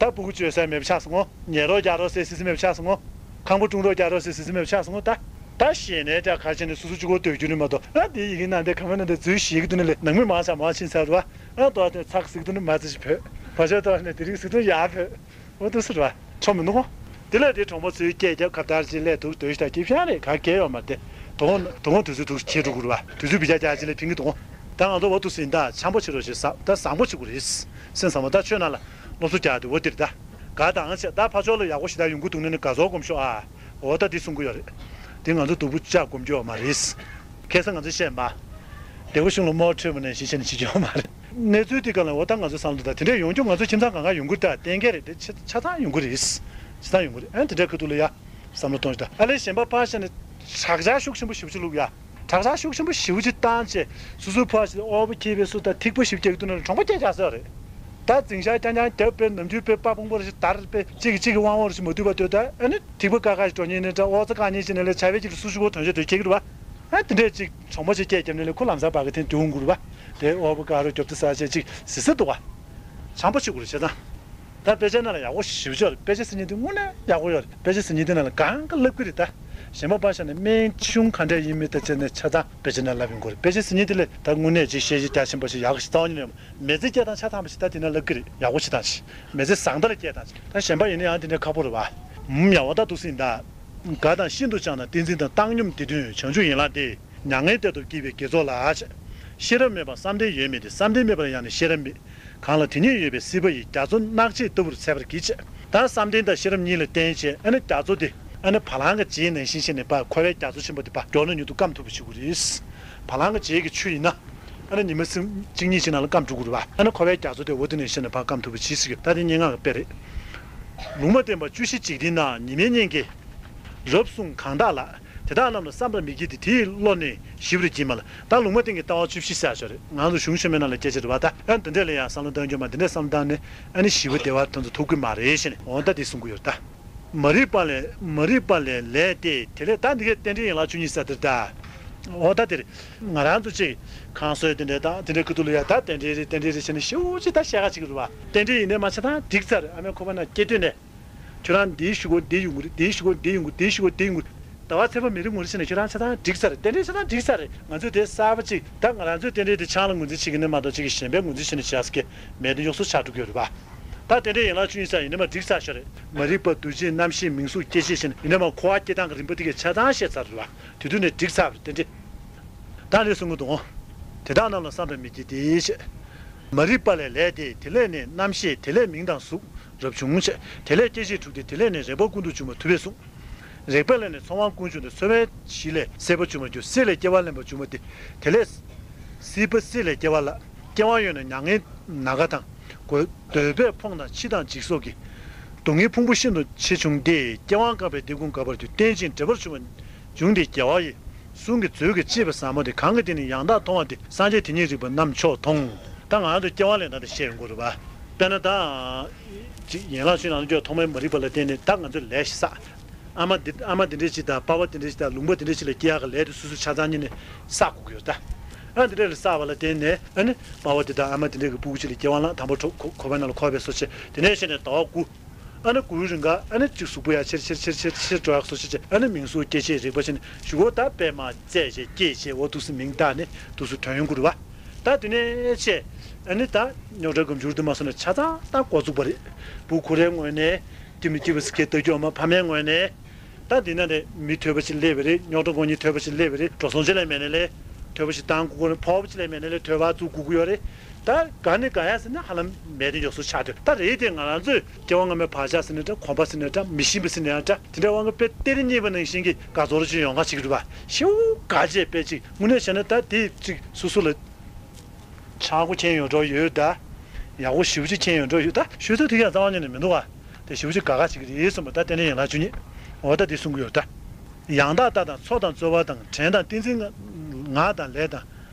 ད་སྤུ་གུ་བཅོལ་ས་མེད་པ་ཆགས་སོང་ངོ་། ཉལ་རོགས་རྒྱག་རོགས་ཟེར་སི་སི་མེད་པ་ཆགས་སོང་ངོ་། ཁང་པ་སྲུང་རོགས་རྒྱག་རོགས་ཟེར་སི་སི་མེད་པ་ཆགས་སོང་ངོ་ད། ད་ཞེད་ནས་ཀྱང་ག་ཅི་ནས་སོ་སོ་གཅིག་པོ་སྡོད་རྒྱུ་རེད་མ་གཏོགས་ཨ་དེ་ཡི་གེ་ནང་དེ་ག་མེད་ན་དེ་ཚུལ་ཞིག་གི་དུས་ནས་ལས་ནང་མི་མང་ཆ་མང་ཕྱིན་ཚར་བ། ཨ་ཏོ་དེ་ཚགས་ཟིག་དུས་ནས་མ་ཙི་ཞིག་བོད། བ་ཤ་ཏོ་ནས་དེ་རིགས་ཟིག་དུས་ཡག་བོད། འོ་དུ་སུ་ར། ཆོ་མི་འདུག་གོ་དེ་ལས་དེ་གྲོང་པ་ཚོའི་སྐད་རྒྱབ་ཁ་བརྡར་གྱིས་སླེབས་འདུག་སྡོད་ཤག་གི་ཕྱག་རེད་ག་གལ་ཡོད་མ་རེད་དེ། དོ་དགོང་དོ་དགོང་དུས་ཚོད་འདུག་ཁྱེད་འགྲོ་དགོས་རེད་བ། དུས་ཚོད་བི་ཅག་རྒྱག་ཅིག་ལས་ཕིང་གི་འདུག་གོ་ད་ང་ཚོ་འོ་དུ་ཟིན་ད་འཆམ་པོ་བྱེད་རོགས་ཞེས་ཟ་ད་བཟང་པོ་བྱེད་དགོས་རེད། སེམས་བཟང་པོ་ད་ཆོས་ནང་ལ་སློབ་གསོ་རྒྱག་དེ་འོ་དེ་རེད་ད། ག་དང་ཆེ་ད་ཕ་ཕྱོགས་ལ་ཡག་པོ་ཞེ་དྲག་ཡོང་གི་འདུག་ནས་ནི་དགའ་ཚོར་སྒོམ་ཤོག་ཨ། འོ་ད་དེ་གསུང་གི་ཡོད་རེད། དེ་ང་ཚོ་སྡུག་པོ་ཅག་སྒོམ་རྒྱུ་ཡོད་མ་རེད། ཁ་སང་ང་ཚོ་བཤད་མ། སྡེ་བ་གཞུང་ལ་མོ་ཁྲོས་པ་ནས་ཞིག་བྱས་ནས་བྱེད་ཀྱི་ཡོད་མ་རེད། གནས་ཚུལ་དེ་ག་ལ་འོ་ད་ང་ཚོ་བསམ་བློ་ད་དེ་འདྲས་ཡོང་རྒྱུ་ང་ཚོ་ཁྱིམ་ཚང་གང་ག་ཡོང་གི་རེད་ད་གཏན་འཁེལ་རེད་དེ་ཆ་ཆ་ཚང་ཡོང་གི་རེད། ཆ་ཚང་ཡོང་གི་རེད་ཨ་དེ་འདྲས་ཁ་ཐུག་ལ་ཡ། བསམ་བློ་གཏོང་ཞིག་ད་ཨ་ལས་གཞན་པ་ཕར་བཞག་ནས་དྲག་ཆར་ཤུགས་ཆེན་པོ་ཞེ་པོ་ཅིག་བླུགས་ཡ། དྲག་ཆར་ཤུགས་ཆེན་པོ་ཞེ་པོ་ཅིག་བཏང་བྱས་སོ་སོའི་ཕར་ཞིག་ཨོ་བོ་ཁྱེར་བའི་སུ་ད་ཐིགས་པ་ཞིག་རྒྱག་དུས་ན་གྲོང་པ་སྐད་རྒྱག་ས་རེད། ད་འཛིང་ཤག་རྐྱང་རྐྱང་རྒྱབ་པའི་ནམ་རྒྱུན་པའི་པ་ཕུང་པོ་རེ་ཞིག་དར་པའི་གཅིག་གིས་གཅིག་གི་དབང་བོ་རེ་ཞིག་མ་ཐུབ་པ་ལྟོས་ད་ཨ་ནི་ཐིགས་པ་ཀ་ཀ་ཞིག་འགྲོ་ཉེན་ནས་ད་ཨོ་ཙི་ཀ་ཉེན་ཞིག་ནས་ལས་བྱ་བའི་གཅིག་ལ་སུ་ཞིག་གོ་དོན་ཤོད་དོན་ཁྱེད་ཀྱི་རུ་བ། ཨ་དེ་འདྲས་གཅིག་གྲོང་པ་ཞིག་སྐད་རྒྱབ་ནས་ལས་ཁོ་ལམ་སང་བ་གི་ཐེན་དུ་འོང་དགོས་རུ་བ། དེ་ཨོ་བོ་ཀ་རུ་རྒྱབ་ཏུ་ས་ཆ་གཅིག་ཟི་ཟི་འདུག་བ། བྱང་པོ་ཞིག་དགོས་རུ་བྱས་ཙང་། ད་དཔེ་ཆ་ནང་ལ་ཡག་པོ་ཞེ་པོ་ཅིག་ཡོད་རེད། དཔེ་ཆ་ཟེར་མཁན་དེ་དངོས་གནས་ཡག་པོ་ཡོད་རེད། དཔེ་ཆ་ཟེར་མཁན་དེ་ནང་ལ་གང་ག་ལབ་ཀྱི་རེད་ད། གཞན་པ་ཕར་བཞག་ནས་སྨན་ཆུང་ག་འདྲ་ཡིན་མིན་དང་བཅས་ནས་ཆ་ཚང་དཔེ་ཆ་ནང་ལབ་ཡོང་གི་རེད། དཔེ་ཆ་ཟེར་མཁན་དེ་ལས་ད་དངོས་གནས་ཅིག་ཤེས་བྱ་རྒྱ་ཆེན་པོ་ཞིག་ཡག་གི་ཞིག་རྩ་བ་ཉིད་ནས་མེ་ཙི་སྐྱེ་སྟངས་ཆ་ཚང་བ་ཞིག་ད་དེ་ནང་ལབ་ཀྱི་རེད། ཡག་པོ་བྱེད་སྟངས་ཤིག་མེ་ཙི་བཟང་ད་ལ་སྐྱེ་སྟངས་ཤིག་ད་གཞན་པ་ཡིན་ན་ཡང་དེ་འདྲ་ཁག་པོ་རེད་བ། ཧུམ་ཡག་པོ་ད་འདུག་སེ་ཡིན་ད། དགའ་དང་ཤིན་ཏུ་སྦྱངས་ན་བསྟན་འཛིན་དང་། བཏང་སྙོམས་སྡེ་བདུན་བྱང་ཆུབ་ཡན་ལག་སྟེ། མྱ་ངན་གཏེར་དུ་བསྐྱེད་པའི་དགེ་ཚོགས་ལ། ཤེས་རབ་མེད་པར་བསམ་གཏན་ཡོད་མིན་ཏེ། བསམ་གཏན་མེད་པར་ཡང་ནི་ཤེས་རབ་མེད། གང་ལ་དེ་གཉིས་ཡོད་པའི་སྲིད་པ་ཡི། རྒྱ་མཚོ་སྣག་བྱེད་ལྟ་བུར་འཚལ་བར་བགྱི། ཅེས། ད་བསམ་གཏན་དང་ཤེས་རབ་གཉིས་ལ་བརྟེན་བྱས་ཨ་ནི་རྒྱ་མཚོ་དེ་ཨ་ནི་བ་ལང་གི་རྗེས་ནང་བཞིན་བྱས་ནས་ཕར་འཁོར་བའི་རྒྱ་མཚོ་ཆེན་པོ་དེ་ཕར་མགྱོགས་ན་མྱུར་དུ་སྐམ་ཐུབ་པ་བྱེད་དགོས་རེད། བ་ལང་གི་རྗེས་ཀྱི་ཆུ་ཡིན་ན་ཨ་ནི་ཉི་མ་སེམས་གཅིག་གཉིས་ཤིག་ནང་ལ་སྐམ་འགྲོ་དགོས་རེད་བ། ཨ་ནི་འཁོར་བའི་རྒྱ་མཚོ་དེ་འོ་དེ་ནང་བཞིན་ནས་ཕར་སྐམ་ཐུབ་པ་བྱེད་ཟེར་གི། ད་དེ་སྙན་ངག་གི་དཔེ་རེད། ལུང་མ་བསྟན་པ་བཅུ་བཞི་འཇིག་རྟེན་ན། ཉི་མའི་གཉེན་གྱིས་རབ་གསུངས་གང་དག་ལ། དེ་དག་རྣམས་ལ་བསམ་པར་མི་བགྱིད་དེ། དེ་ཡི་བློ་ནི་ཞི་བར་བགྱིད་མ་ལགས། ད་ལུང་མ་བསྟན་གྱི་ལྟ་བ་བཅུ་བཞི་ཟེར་ཡག་ཅིག་ཡོད་རེད། ང་ཚོ་གཞུང་ཆེན་མོའི་ནང་ལ་སྐད་ཆ་རེད་བ། ད་ཨ་འདི་འདྲ་ལ་ཡང་བསམ་བློ་གཏོང་རྒྱུ་མ་འདི་འདྲ་བསམ་བློ་བཏང་ནས་ཨ་ནི་ཞི་བ་བདེ་བ་དེ་ཚོ་ཐོབ་ཀྱི་མ་རེད་ཟེར་ནས་འོ་ད་འདི་གསུང་གི་ཡོད་རེད་ད། མ་རིག་པ་ལས་མ་རིག་པ་ལས་ལས་ཏེ། དེ་ལས་ད་འདི་གའི་རྟེན་འབྲེལ་ཡན་ལག་བཅུ་གཉིས་ཟེར་དེ་རེད་ད། འོ་ད་དེ་རེད། ང་རང་ཚོ་ཅིག་ཁང་བཟོས་དེ་འདྲ་ད་དེ་འདྲའི་ཁུ་ཐུག་ལ་ཡ་ད་རྟེན་འབྲེལ་རེད་རྟེན་འབྲེལ་རེད་ཟེར་ནས་ཞེ་པོ་ཅིག་ད་བཤད་ཁ་བྱེད་ཀྱི་རེད་བ། རྟེན་འབྲེལ་ཡིན་ནའི་མ་ཆ་ཚང་འགྲིག་ཚར་རེད། ཨ་མའི་ཁོ་པ་ན་སྐྱེ་དུས་ནས། ཁྱོད་རང་འདིའི་གཞུག་གུ་འདི་ཡོང་གི་རེད། འདིའི་གཞུག་གུ་འདི་ཡོང་གི་འདིའི་གཞུག་གུ་འདི་ཡོང་གི་རེད། ཟླ་བ་ཚེས་པ་མི་རིང་ངོ་རེ་ཕྱིན་ནས་ཁྱོད་རང་ཆ་ཚང་འགྲིག་ཚར་རེད། རྟེན་འབྲེལ་ཆ་ཚང་འགྲིག་ཚར་རེད། ང་ཚོས་དེ་གསར་པ་ཅིག་ད་ང་རང་ཚོའི་རྟེན་འབྲེལ་དེ་ཆང་ལ་ངོས་འཛིན་བྱེད་ཀྱི་ནི་མ་གཏོགས་ཅིག་གི་གཞན་པའི་ངོས་འཛིན་བྱེད་ནས་བྱས་ཀྱི་མེད་དེ་ཡོངས་སུ་ཆགས་འགྲོ་གི་ཡོད་རེད་པ། ད་རྟེན་འབྲེལ་ཡན་ལག་བཅུ་གཉིས་ས་ཡིན་ནི་མ་འགྲིག་ཚར་ཤོར་རེད། མ་རིག་པ་འདུ་བྱེད་རྣམ་ཤེས་མིང་གཟུགས་སྐྱེ་མཆེད་བཞིན་ཡིན་ནི་མ་འཁོར་བ་སྐྱེ་སྟངས་ཀྱི་རིམ་པ་དེ་གའི་ཆ་ཚང་བཤད་ཚར་རེད་པ། དེ་དུས་ནས་འགྲིག་ཚར་བ་རེད་རྟེན་འབྲེལ། ད་ལས་གསུང་གི་འདུག་དེ་དག་རྣམས་ལ་བསམ་པར་མི་བགྱིད་དེ་ཞེས། མ་རིག་པ་ལས་ལས་ཏེ། དེ་ལས་ནི་རྣམ་ཤེས། དེ་ལས་མིང་དང་གཟུགས། རབ་བྱུང་བྱས། དེ་ལས་སྐྱེ་མཆེད་དྲུག་སྟེ། དེ་ལས་ནི་རེག་པ་ཀུན་ཏུ་འབྱུང་བ་ཐུབ་པས་གསུངས། རེག་པ་ལས་ནི་ཚོར་བ་ཀུན་འབྱུང་སྟེ། ཚོར་བའི་གཞི་ལས་སྲེད་པ་འབྱུང་བར་འགྱུར། སྲེད་ལས་སྐྱེ་བ་ལེན་པར་འབྱུང་བ་སྟེ། དེ་ལས་སྲིད་པ་སྲེད་ལས་སྐྱེ་བ་ལ། སྐྱེ་བ་ཡོད་ན་མྱ་ངན་ནམ་མཁའ་དང་། འགོས་འདོད་པས་ཕོངས་དང་འཆི་དང་འཇིག་སོགས་ཀྱི། སྡུག་བསྔལ་ཕུང་པོ་ཤིན་ཏུ་ཆེ་ཆུང་སྟེ། སྐྱེ་བ་བཀག་པས་དེ་ཀུན་འགག་པར་འགྱུར། རྟེན་ཅིང་འབྲེལ་པར་འབྱུང་བ་འབྱུང་སྟེ་དགེ་བ་ཡི། གསུང་གི་མཛོད་ཀྱིས་གཅེས་པའི་ཟབ་མོ་སྟེ། གང་གིས་དེ་ནི་ཡང་དག་མཐོང་བ་དེས། སངས་རྒྱས་དེ་ཉིད་རིག་པ་རྣམ་མཆོག་མཐོང་། ད་ང་ཚོ་སྐྱེ་བ་ལེན་སྟངས་དེ་བཤད་ཡོང་གི་རེད་པ། དཔེར་ན་ད། ཅིག་ཡན་ལག་བཅུ་ནང་དུ་ཐོག་མའི་མ་རིག་པ་ལ་བརྟེན་ནས་ད་ང་ཚོས་ལས་ཤིག་བསགས། ཨ་མ་འདི་ཨ་མ་འདི་འདྲས་ཅིག་དང་པ་ཕ་འདི་འདྲས་ཅིག་དང་ལུང་པ་འདི་འདྲས་ཅིག་ལ་སྐྱེ་ཡག་གི་ལས་དེ་སོ་སོས་ཆ་ཚང་ཉིད་ནས་བསགས་དགོས་ཀྱི་ཡོད་ད། ཨ་འདི་འདྲས་ལ་བསགས་པ་ལ་བརྟེན་ནས་ཨ་ནི་པ་ཕ་འདི་དང་ཨ་མ་འདི་འདྲས་ཀྱི་སྤུ་གུ་ཅིག་ལ་སྐྱེ་བ་བླངས། དང་པོ་གྲོ་གོ་གོ་བའི་ནང་ལ་འཁོར་བའི་སོ་ཆེ། དེ་ནས་བཤད་ནས་ཟླ་བ་དགུ། ཨ་ནི་དགུའི་རིང་ག་ཨ་ནི་གཅིག་གཟུགས་པོ་ཡར་ཆེར་ཆེར་ཆེར་ཆེར་ཆེར་འགྲོ་ཡག་སོ་ཆེ་ཆེ། ཨ་ནི་མིང་གཟུགས་སྐྱེ་མཆེད་རེག་པ་ཆེ་ནས་གཞུག་གུ་ད་པད་མ་རྩད་བཅད་སྐྱེས་བཅད་འོ་འདུག་སེ་མིང་བཏགས་ནས་འདུག་སེ་ཐོན་ཡོང་གི་རེད་པ། ད་དེ་ནས་བཤད། ཨ་ནི་ད་རྙོག་དྲ་སྒམ་ཆུང་དུ་མ་སོང་ན་ཆ་ཚང་ད་འགོ་བཙུགས་པ་རེད། བུ་ཁོ་རའི་ངོས་ནས་སྐྱིད་མི་སྐྱིད་པ་སྐད་བརྡ་སྐྱོ་མ་ཕ་མའི་ངོས་ནས། ད་འདི་ན་ནས་མི་ཐོས་པ་ཅིག་སླེབས་པ་རེད། རྙོག་དྲ་སྒོ་ཉིད་ཐོས་པ་ཅིག་སླེབས་པ་རེད། འགྲོ་སོང་ཅིག་ལས་མེད་ནས་ལས། ཐོས་པ་ཅིག་བཏང་ཁུག་ཁུག་ནས་ཕོག་པ་ཅིག་ལས་མེད་ནས་ལས་ཐོས་པ་བཙུགས་ཁུག་ཁུག་ཡོད་རེད། ད་ག་ནས་ག་ཡ་ཟེར་ན་ཧ་ལམ་མེད་དེ་མགྱོགས་སུ་ཆགས་ཐུབ། ད་རེད་དེ་ང་རང་ཚོས་སྐྱེ་བ་སྔ་མའི་བག་ཆགས་ཟེར་ནས་འདྲ། གོམས་པ་ཟེར་ནས་འདྲ། མི་ཤེས་པ་ཟེར་ནས་ཡང་འདྲ། དེ་འདྲའི་དབང་གིས་དཔེ་གཏེར་རྙེད་པ་ནང་བཞིན་གྱི་དགའ་ཚོར་ཅིག་ཡོང་ག་ཅིག་རེད་པ། ཞེ་པོ་དགའ་བྱས་དཔེ་ཅིག་དངོས་གནས་བྱས་ན་ད་དེ་ཅིག་སོ་སོ་ལ། ཆག་སྒོ་ཅན་ཡོད་འགྲོ་ཡོད་ད། ཡག་པོ་ཞེ་པོ་ཅིག་ཅན་ཡོད་འགྲོ་ཡོད་ད། ཤོད་ཚོད་དེ་ཡང་རྩ་བ་ཉིད་ནས་མི་འདུག་བ། དེ་ཞེ་པོ་ཅིག་དགའ་དགའ་བྱེད་ཀྱི་རེད་གསུངས་པ། ད་དེ་ནས་ཡན་ལག་བཅུ་གཉིས། འོ་ད་དེ་གསུང་གི་ཡོད་ད། ཡང་དག་ལྟ་དང་ཚོགས་དང་རྩོལ་བ་དང་། དྲན་དང་ཏིང་འཛིན་ངག་དང་ལས་དང་།